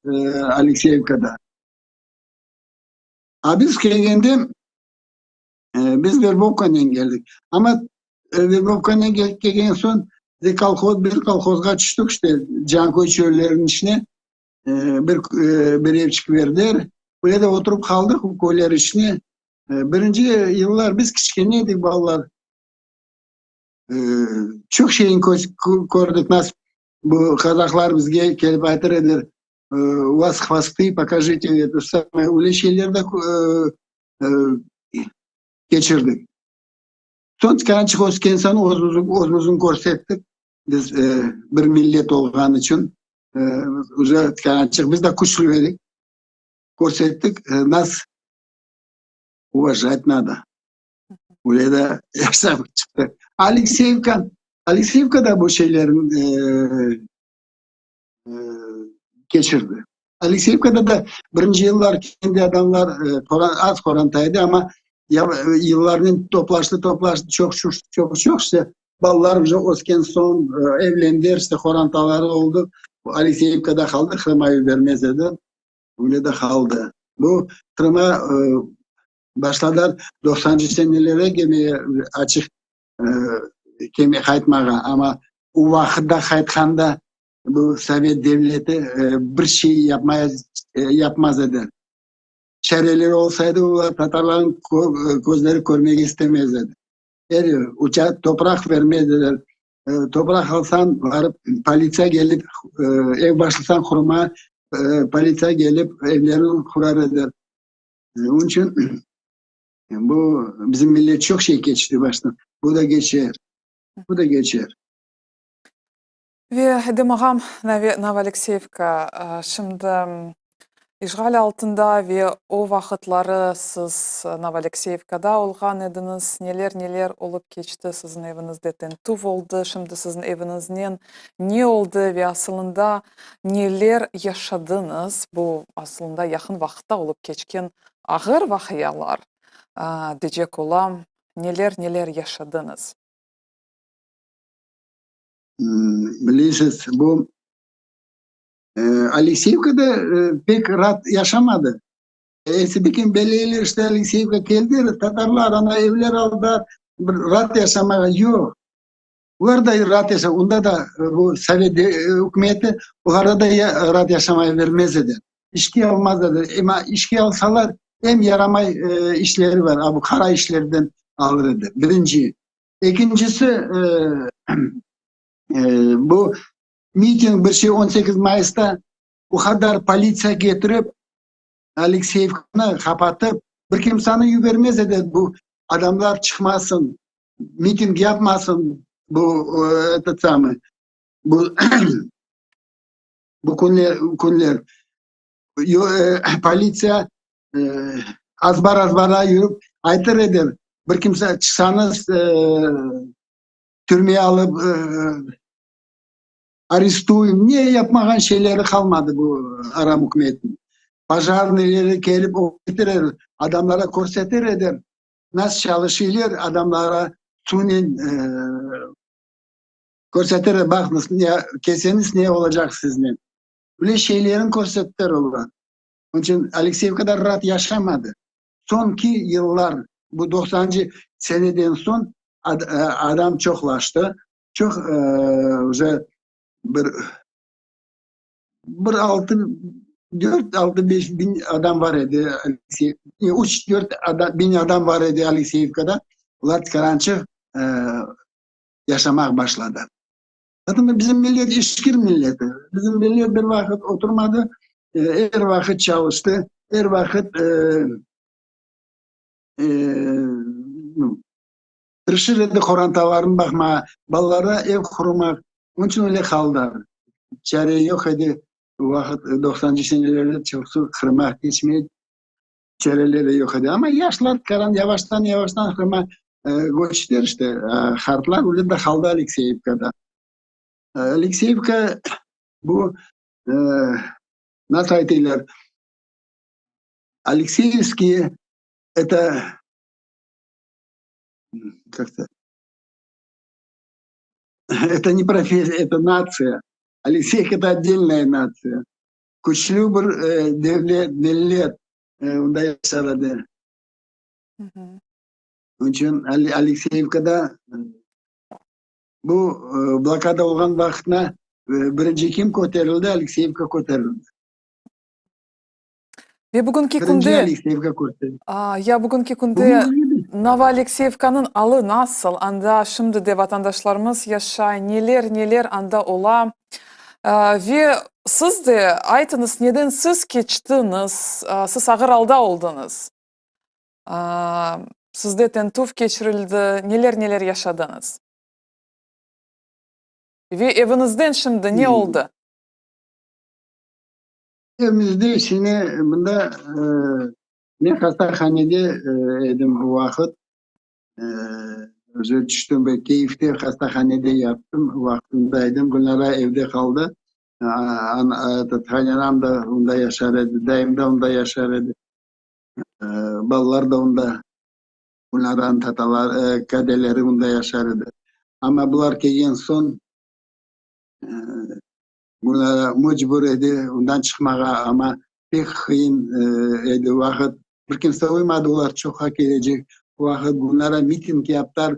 Alekseyevkada. A biz kelgende, biz verbovkanen keldik. Amma verbovkanen kelgen soñ, bize kolhoz, bir kolhozğa tüştik işte, Canköy çölleriniñ içine bir, bir evçik berdiler. Öyle de oturıp qaldıq o köyler içine. Birinci yıllar biz kiçkene edik balalar. Çoq şeyni kördik. Nasıl bu qazaqlar bizge kelip aytır ediler, u vas hvosty, pokajite, это самое. Öyle şeyler de keçirdik. Soñ tikarançıq ösken soñ özümüzni körsettik. Biz bir millet olğan içün uje tikarançıq biz de küçlü edik. Körsettik, nas uvajat nado. Öyle de yaşap çıqtıq. Alekseyevka, Alekseyevka da bu şeylerin keçirdi. Alekseyevkada da birinci yıllar kendi adamlar az qoranta edi, amma yıllarnen toplaştı, toplaştı, çoq, çoq, çoq, çoq işte balalar uje ösken soñ evlendiler, işte qorantaları oldı. Alekseyevkada qaldı, Qırıma yibermez edi. Öyle de qaldı. Bu Qırıma başladılar doqsancı senelerde kelmege, açıq kelmege, qaytmağa, amma o vaqıtta qaytqanda. Bu sovet devleti bir şey yapmaya yapmaz edi. Çareleri olsaydı, olar tatarlarnıñ közleri körmege istemez edi. Er uça topraq vermez ediler. Topraq alsañ, barıp politsiya gelip, ev başlasañ qurma, politsiya gelip evlerini qurar ediler. Onıñ içün bu bizim millet çoq şey keçti baştan. Bu da keçer. Bu da keçer. Ve Edem ağam, Novoalekseyevka şimdi işğal altında ve o vaqıtları siz Novoalekseyevkada olğan ediñiz. Neler-neler olıp keçti siziñ eviñizde, tintüv oldı, şimdi siziñ eviñiznen ne oldı ve asılında neler yaşadıñız, bu asılında yaqın vaqıtta olıp keçken ağır vaqialar, decek olam, neler-neler yaşadıñız? Bilesiz, bu Alekseyevkada pek raat yaşamadı. Esi belli işte Alekseyevka keldi, tatarlar ana evler aldılar, bir raat yaşamağa yoq. Olar da raat yaşa, onda da bu sovet ükümeti olara da raat yaşamaya vermez edi. İşke almaz edi. Ema işke alsalar, em yaramay işleri var, a bu qara işlerden alır edi. Birinci. Ekincisi, bu miting bir şey 18 Mayısta o qadar politsiya ketirip Alekseyevkanı qapatıp, bir kimseni yibermez edi, bu adamlar çıqmasın, miting yapmasın, bu этот самый, bu bu künler, künler. Politsiya azbar azbarğa yürip aytır edi, bir kimse çıqsañız türmeye alıp arestuyem, ne yapmağan şeyleri qalmadı bu aram ükümetniñ. Pojarnıyleri kelip ögretir, adamlara körsetir edi, nasıl çalışıylar adamlara suvnen körsetir, baqıñız, kelseñiz ne olacaq siznen. Böyle şeylerini körsettiler olar. Onıñ içün Alekseyevkada raat yaşamadı. Soñki yıllar, bu doqsanıncı seneden soñ adam çoqlaştı. Çoq uje bir bir altı, dört, altı, beş biñ adam bar edi, üç, dört biñ adam bar edi Alekseyevkada. Olar tikarançıq yaşamaq başladı. Zaten bizim millet işkir milleti. Bizim millet bir vaqıt oturmadı, er vaqıt çalıştı, er vaqıt tırışır edi qorantalarını baqmağa, balalara ev qurmaq. Onıñ içün öyle qaldılar. Çare yoq edi. O vaqıt doqsanıncı senelerde çoqusı Qırımğa keçmey çareleri yoq edi. Amma yaşlar yavaştan yavaştan Qırımğa köçtiler işte. Qartlar öyle de qaldı Alekseyevkada. Alekseyevka bu nasıl aytaylar, Alekseyevskiy это как-то это не профессия, это нация. Алексеевка это отдельная нация. Küçlü bir devlet, millet onda yaşar edi. Onıñ içün Alekseyevkada bu blokada olğan vaqıtına birinci kim köterildi? Alekseyevka köterildi. Ve bugünki künde, ya bugünki künde Novoalekseyevkanıñ alı nasıl? Anda şimdi de vatandaşlarımız yaşay, neler, neler anda ola? Ve siz de aytıñız, neden siz keçtiñiz, siz ağır alda oldıñız? Sizde tintüv keçirildi, neler, neler yaşadıñız? Ve eviñizden şimdi ne oldı? Evimizde şimdi mında men hastahanede edim o vaqıt. Özü tüştüm ve Kiyevde hastahanede yattım, vaqtında edim. Gülnara evde qaldı. Qaynanam da onda yaşar edi, dayım da onda yaşar edi. Balalar da onda, Gülnaranıñ tataları, kadeleri onda yaşar edi. Amma bular kelgen soñ Gülnara mecbur edi ondan çıqmağa, amma pek qıyın edi vaqıt. Bir kimse uymadı, olar çoqqa kelecek. O vaqıt Gülnara miting yaptılar,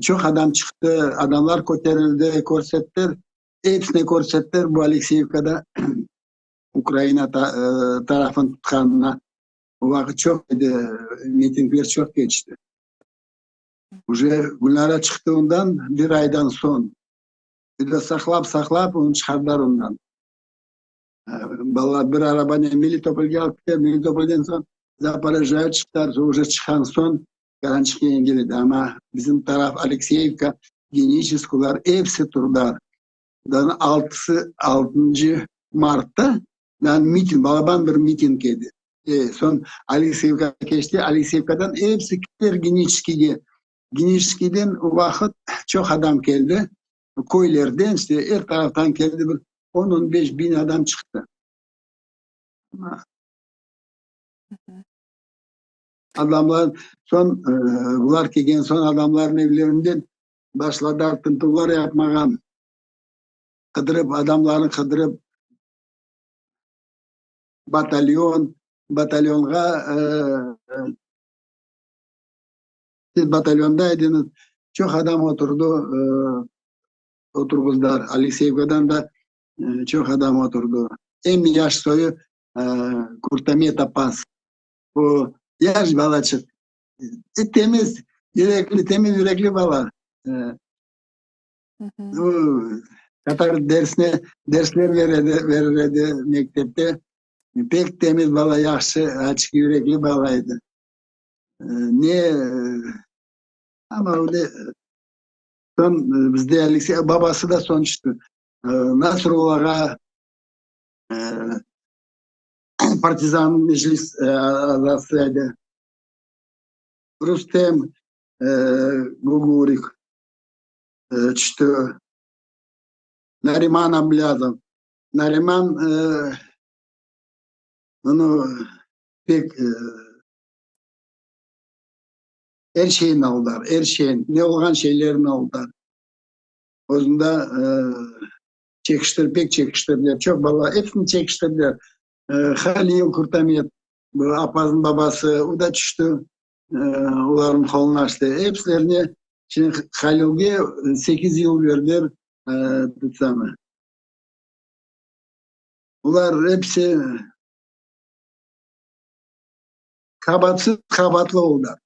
çoq adam çıqtı, adamlar köterildi, körsettiler. Episine körsettiler bu Alekseyevkada Ukraina tarafını tutqanına. O vaqıt çoq edi, mitingler çoq keçti. Uje Gülnara çıqtı ondan bir aydan soñ. Bir de saqlap, saqlap onı çıqardılar ondan. Balalar bir arabanen Melitopolge alıp kettiler, Melitopolden soñ Zaporojyege çıqtılar, uje çıqqan soñ Karançıq yengil edi, amma bizim taraf Alekseyevka, Geniçesk, olar episi turdılar. Altısı, altıncı martta miting, balaban bir miting edi. Soñ Alekseyevkağa keçti, Alekseyevkadan episi kettiler Geniçeskiyge. Geniçeskiyden o vaqıt çoq adam keldi, köylerden, işte, er taraftan keldi, bir on, on beş biñ adam çıqtı. Adamlar, soñ, bular kelgen soñ adamlarnıñ evlerinden başladılar tintüvler yapmağa, qıdırıp, adamlarnı qıdırıp, batalyon, batalyonğa, siz batalyonda ediñiz, çoq adam oturdı, oturğızdılar, Alekseyevkadan da çoq adam oturdı. Eñ yaş soyu Kurtamet Appaz. O yaş balaçıq, temiz yürekli, temiz yürekli bala. O tatar dersine, dersler beredi, berir edi mektepte. Pek temiz bala, yahşı, açıq yürekli bala edi. Ne, amma öyle soñ bizde Aleksey, babası da soñ tüşti. Nasrullağa Partizan meclis azası edi. Rustem Gugurik tüşti. Nariman Ablâzov. Nariman onı pek er şeyni aldılar, er şeyni, ne olğan şeylerni aldılar. Özünde çekiştir, pek çekiştirdiler. Çoq bala, episini çekiştirdiler. Halil Kurtamet, bu Appaz'nıñ babası, o da tüşti olarnıñ qoluna işte. Epislerine, şimdi Halilge sekiz yıl berdiler, tutsam. Olar episi qabatsız qabatlı oldılar.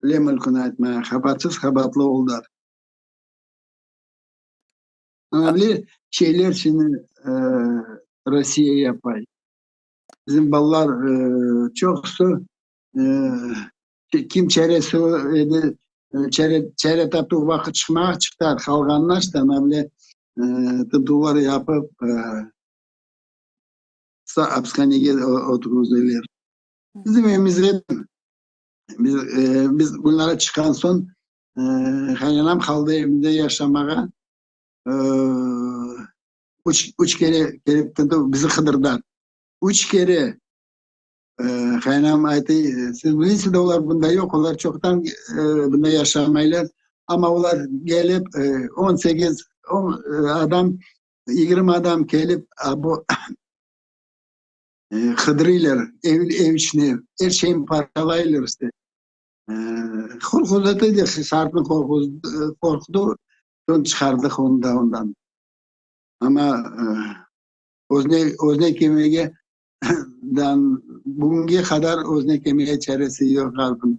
Öyle mümkün aytmağa, qabatsız qabatlı oldılar. Ana bile şeyler şimdi Rossiya yapay. Bizim balalar çoqusı kim çaresi edi, çare, çare taptı vaqıt çıqmağa çıqtılar, qalğanlar işte ana bile tintüvler yapıp apishanege oturğuzdılar. Bizim evimizde biz, biz bunlara çıqqan soñ qaynanam qaldı evimizde yaşamağa. Üç, üç kere kelip tintüv bizi qıdırdılar. Üç kere qaynanam ayttı, siz bilesiz de olar bunda yoq, olar çoqtan bunda yaşamaylar. Amma olar kelip 18 on adam, 20 adam kelip bu qıdırıylar ev, ev içine, er şeyni parçalaylar işte. Qorquzdı da, sarpnı qorquzdı, soñ çıqardıq onı da ondan. Amma özüne, özüne kelmege bugünge qadar özüne kelmege çaresi yoq ğarpnıñ.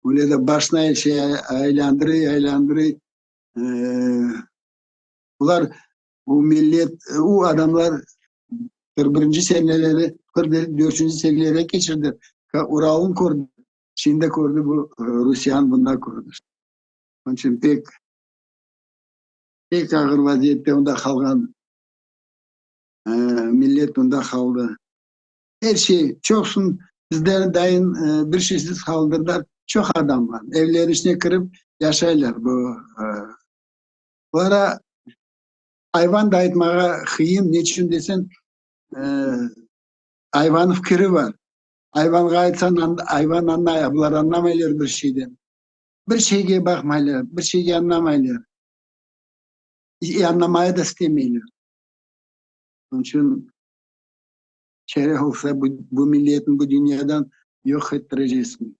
Öyle de başına er şey aylandırıy, aylandırıy. Bular, bu millet, o adamlar 41-nci seneleri, 44-nci seneleri keçirdi. Uralnı kördi, şimdi kördi bu Rusiyanı bunda kördi. Onıñ içün pek, pek ağır vaziyette onda qalğan millet onda qaldı. Er şey, çoqsun bizden dayın bir şeysiz qaldırdılar. Çoq adam bar. Evleri içine kirip yaşaylar bu. Bulara ayvan da aytmağa qıyın, neçün desen, ayvannıñ fikiri bar. Ayvanğa aytsañ, ayvan añlay, bular añlamaylar bir şeyden. Bir şeyge baqmaylar, bir şeyge añlamaylar. Añlamaya da istemeyler. Onıñ içün çare olsa bu, bu milletni bu dünyadan yoq ettireceksiñ.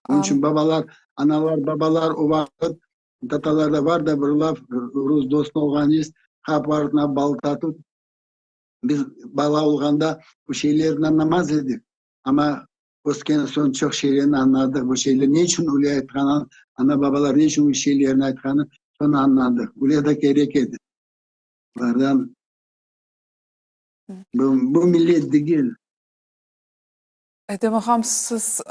Onıñ içün babalar, analar, babalar o vaqıt. Tatarlarda bar da bir laf, Rus dost olğan is, qapı artına balta tut. Biz bala olğanda bu şeylerni añlamaz edik. Amma ösken soñ çoq şeylerni añladıq. Bu şeyler ne içün öyle aytqanı, ana-babalar ne içün bu şeylerni aytqanı soñ añladıq. Öyle de kerek edi. Bulardan bu, bu millet degil. Edem ağam, siz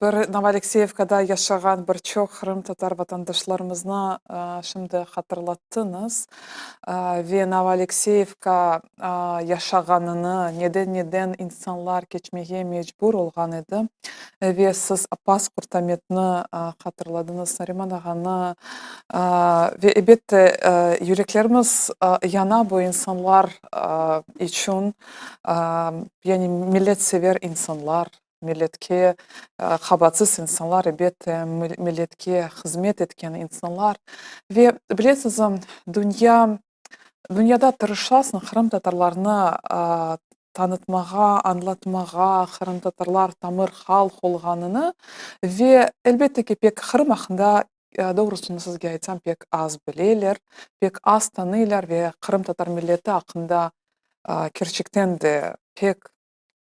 bir Novoalekseyevkada yaşağan bir çoq qırımtatar vatandaşlarımıznı şimdi hatırlattıñız ve Novoalekseyevka yaşağanını, neden-neden insanlar keçmege mecbur olğan edi ve siz Appaz Qurtametni hatırladıñız, Nariman ağanı ve elbette yüreklerimiz yana bu insanlar içün. Yani milletsever insanlar, milletke qabatsız insanlar, elbette, milletke hızmet etken insanlar. Ve bilesiz, dünya, dünyada tırışasıñ qırımtatarlarnı tanıtmağa, añlatmağa, qırımtatarlar tamır halq olğanını ve, elbette ki, pek Qırım aqqında, doğrusını sizge aytsam, pek az bileler, pek az tanıylar ve qırımtatar milleti aqqında kerçekten de pek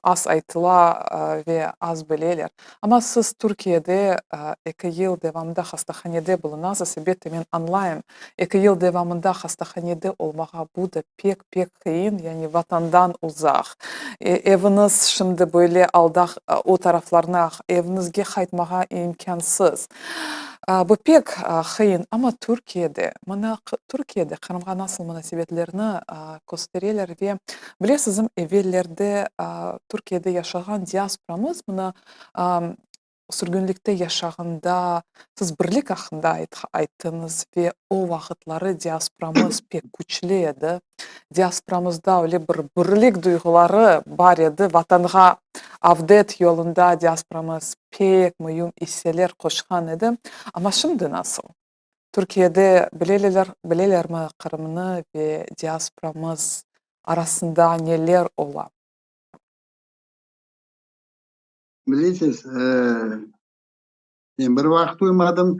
az aytıla ve az bileler. Amma siz Türkiyede eki yıl devamında hastahanede bulunasız, elbette, men añlayım, eki yıl devamında hastahanede olmağa bu da pek, pek qıyın, yani vatandan uzaq. Eviñiz şimdi böyle alda, o taraflarına eviñizge qaytmağa imkânsız. Bu pek qıyın, amma Türkiyede, mına Türkiyede Qırımğa nasıl munasebetlerni köstereler ve bilesizmi, evellerde Türkiyede yaşağan diasporamız, mına sürgünlikte yaşağanda siz birlik aqqında ayttıñız ve o vaqıtları diasporamız pek küçlü edi, diasporamızda öyle bir birlik duyğuları bar edi, Vatanğa avdet yolunda diasporamız pek müim isseler qoşqan edi. Amma şimdi nasıl? Türkiyede bileleler, bilelermi Qırımnı ve diasporamız arasında neler ola? Bilesiz, men bir vaqıt uymadım,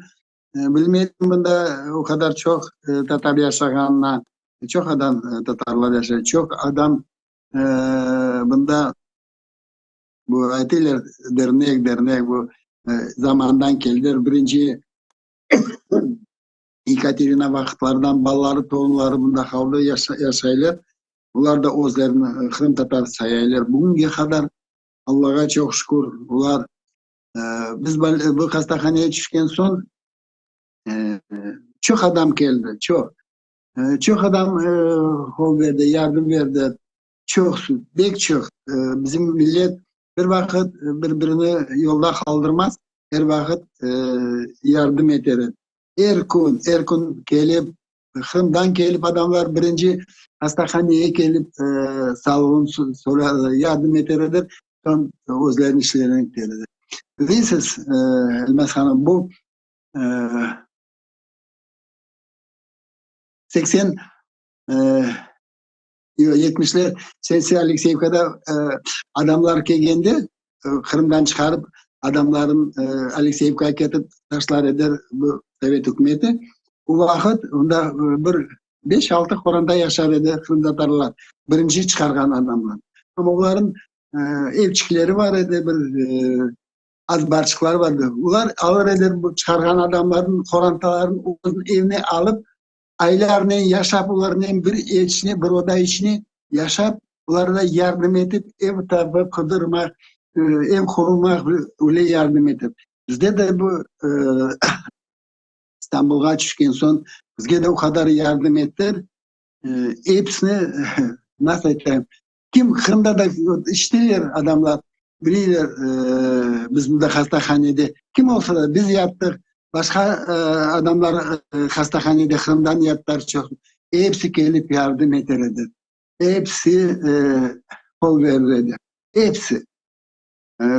bilmedim bunda o qadar çoq tatar yaşağanına. Çoq adam tatarlar yaşay, çoq adam bunda bu aytıylar dernek, dernek bu zamandan keldiler. Birinci Yekaterina vaqıtlardan balaları, torunları bunda qaldı, yaşaylar. Olar da özlerini qırımtatar sayaylar. Bugünge qadar Allağa çoq şükür, olar biz bu hastahaneye tüşken soñ çoq adam keldi, çoq. Çoq adam qol berdi, yardım berdi. Çoqsu, pek çoq. Bizim millet bir vaqıt bir-birini yolda qaldırmaz, er vaqıt yardım eter edi. Er kün, er kün kelip, Qırımdan kelip adamlar birinci hastahaneye kelip sağlığını sorar, yardım eter ediler, soñ özleriniñ işlerine kiter ediler. Bilesiz, Elmaz hanım, bu 80 yoq, yetmişler, Sensi Alekseyevkada adamlar kelgende, Qırımdan çıqarıp adamların Alekseyevkağa ketip taşlar eder bu sovet ükümeti. O vaqıt onda bir beş-altı qoranta yaşar edi qırımtatarlar, birinci çıqarğan adamlar. Amma oların evçikleri bar edi, bir azbarçıqları bar edi. Olar alır ediler bu çıqarğan adamlarnıñ qorantaların özüniñ evine alıp, Aylarnen yaşap, olarnen bir içine, bir oda içine yaşap, olarğa yardım etip, ev tapıp, qıdırmaq, ev qurmaq, öyle yardım etip. Bizde de bu İstanbulğa tüşken soñ bizge de o qadar yardım ettiler. Episini, nasıl aytayım, kim Qırımda da işteler adamlar, bileyler, biz mında hastahanede, kim olsa da biz yattıq, Başqa adamlar hastahanede Qırımdan yattılar çoq. Episi kelip yardım eter edi. Episi qol verir edi. Episi.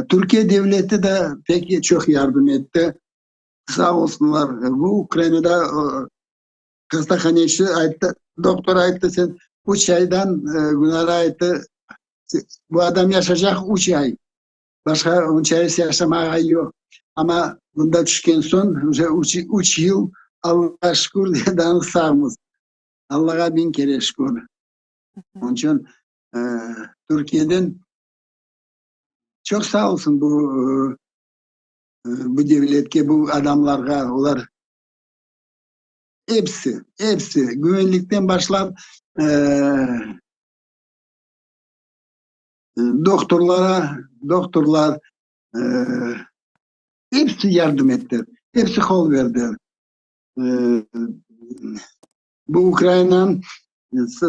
Türkiye devleti de pek çoq yardım etti. Sağ olsunlar. Bu Ukrainada hastahaneci ayttı, doktor ayttı, sen üç aydan, Gülnara ayttı, bu adam yaşaycaq üç ay. Başqa onca yaşamağa yoq. Amma bunda tüşken soñ, uje üç yıl. Allağa şükür, daa sağmız. Allağa biñ kere şükür. Onıñ içün Türkiyeden çoq sağ olsun bu bu devletke, bu adamlarğa, olar episi, episi, güvenlikten başlap dohturlara, dohturlar, episi yardım ettiler, episi qol berdiler. Bu Ukrainanıñ,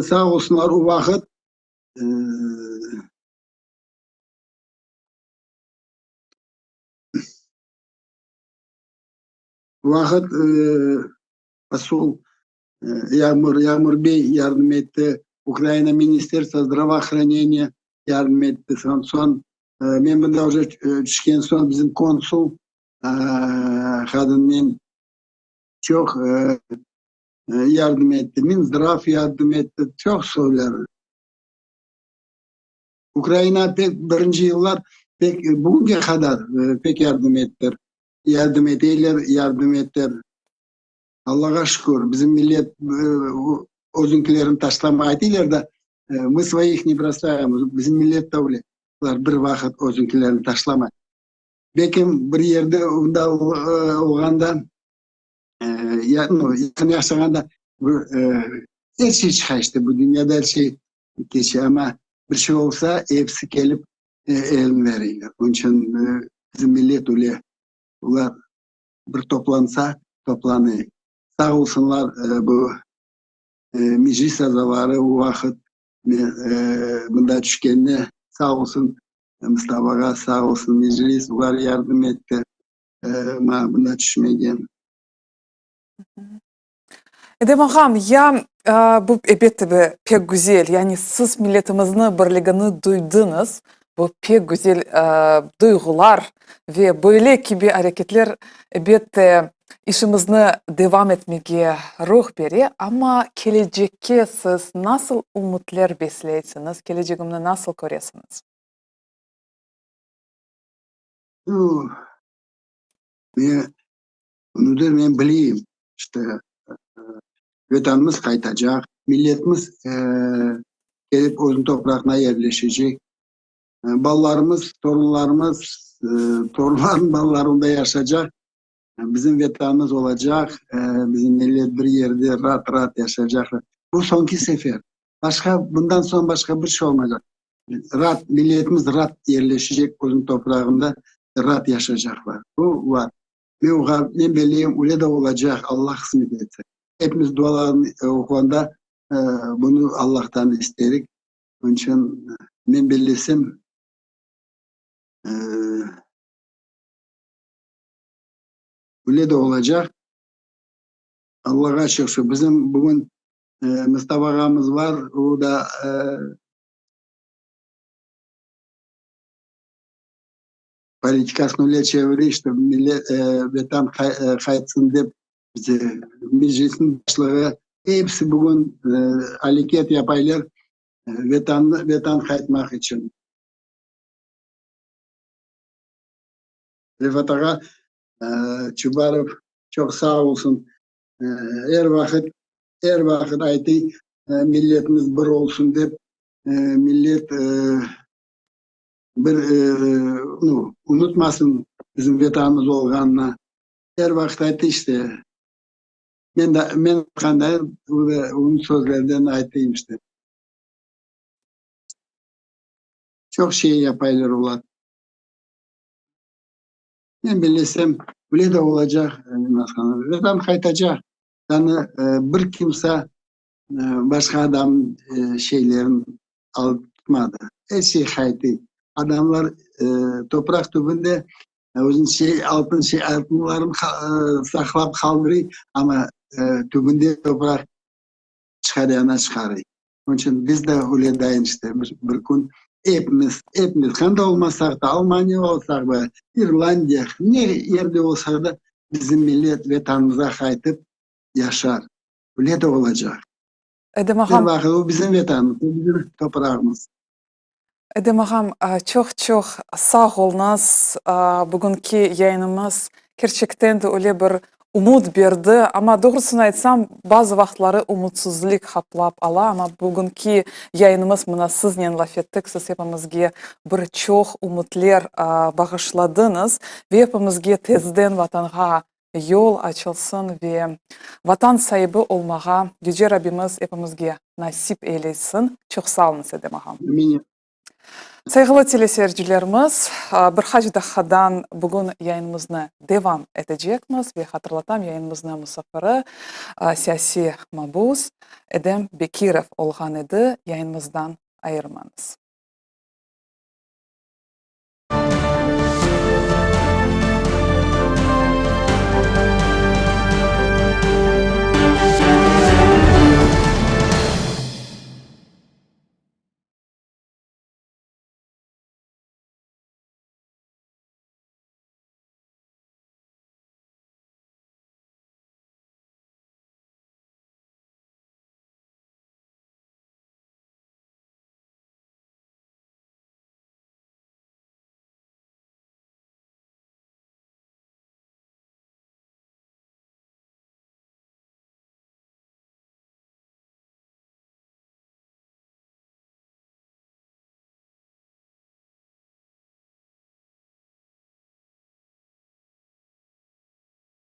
sağ olsunlar, o vaqıt vaqıt posol Yağmur, Yağmur bey yardım etti, Ukraina Ministerstvo zdravoohraneniya yardım etti. Soñ, men mında uje tüşken soñ bizim konsul qadınnen çoq yardım etti, Minzdrav yardım etti, çoq soylar. Ukraina pek birinci yıllar pek bugünge qadar pek yardım ettiler, yardım eteyler, yardım eter. Allağa şükür, bizim millet özüñkilerini taşlamay, aytıylar da, mı svoih ne brosaem, bizim millet de öyle, olar bir vaqıt özüñkilerini taşlamay. Belkim bir yerde onda olğanda, yaqın yaşağanda bir er şey çıqa işte, bu dünyada er şey keçe, amma bir şey olsa, episi kelip elini bereyler. Onıñ içün bizim millet öyle, olar bir toplansa, toplanay. Sağ olsunlar bu meclis azaları o vaqıt mında tüşkende, sağ olsun Mustafa ağa, sağ olsun meclis, olar yardım etti maña mında tüşmege. Edem ağam, ya bu elbette pek güzel, yani siz milletimizni birligini duydıñız, bu pek güzel duyğular ve böyle kibi areketler elbette işimizni devam etmege ruh bere, amma kelecekke siz nasıl ümütler besleysiñiz, kelecegimni nasıl köresiñiz? Bunı men bileyim, işte, Vetanımız qaytacaq, milletimiz kelip özüniñ toprağına yerleşecek, balalarımız, torunlarımız, torunlarnıñ balaları onda yaşacaq, bizim Vetanımız olacaq, bizim millet bir yerde raat-raat yaşacaq. Bu soñki sefer. Başqa, bundan soñ başqa bir şey olmaycaq. Raat, milletimiz raat yerleşecek özüniñ toprağında, raat yaşacaqlar. Bu var. Men oğa, men belleyim, öyle de olacaq, Allah qısmet etse. Epimiz dualarnı oquğanda bunı Allahtan isterik. Onıñ içün men bellesem, öyle de olacaq. Allahğa çoq şükür. Bizim bugün Mustafa ağamız var, o da politikasını öyle çevire, işte, millet, Vetan qaytsın dep, bize Meclisniñ başlığı, episi bugün aleket yapaylar Vetannı, Vetan qaytmaq içün. Refat ağa Çubarov çoq sağ olsun, er vaqıt, er vaqıt aytıy, milletimiz bir olsun dep, millet bir, nu, unutmasın bizim Vetanımız olğanını. Er vaqıt ayttı işte. Men de, men aytqandayım, onıñ sözlerinden aytayım işte. Çoq şey yapaylar olar. Men bellesem, öyle de olacaq, Vetan qaytacaq. Yani bir kimse başqa adam şeylerini alıp tutmadı. Er şey qaytı. Adamlar topraq tübünde özüniñ şey, altın şey, altınlarını saqlap qaldırıy, amma tübünde topraq çıqarğanına çıqarıy. Onıñ içün biz de öyle dayın işte, bir kün epimiz, epimiz, qanda olmasaq da, Almaniya olsaq da, İrlandiya, ne yerde olsaq da, bizim millet Vetanımıza qaytıp yaşar. Öyle de olacaq. Edem ağam. Bir vaqıt o bizim Vetanımız, o bizim toprağımız. Edem ağam, çoq-çoq sağ oluñız. Bugünki yayınımız kerçekten de öyle bir. Ümüt berdi, amma doğrusını aytsam, bazı vaqıtları ümütsizlik qaplap ala, amma bugünki yayınımız, mına siznen laf ettik, siz epimizge bir çoq ümütler bağışladıñız ve epimizge tezden Vatanğa yol açılsın ve Vatan saibi olmağa Yüce Rabbimiz epimizge nasip eylesin. Çoq sağ oluñız, Edem ağam. Amin. Sayğılı teleseyircilerimiz, bir qaç daqqadan bugün yayınımıznı devam etecekmiz ve hatırlatam, yayınımıznıñ musafiri siyasiy mabus Edem Bekirov olğan edi. Yayınımızdan ayırmañız.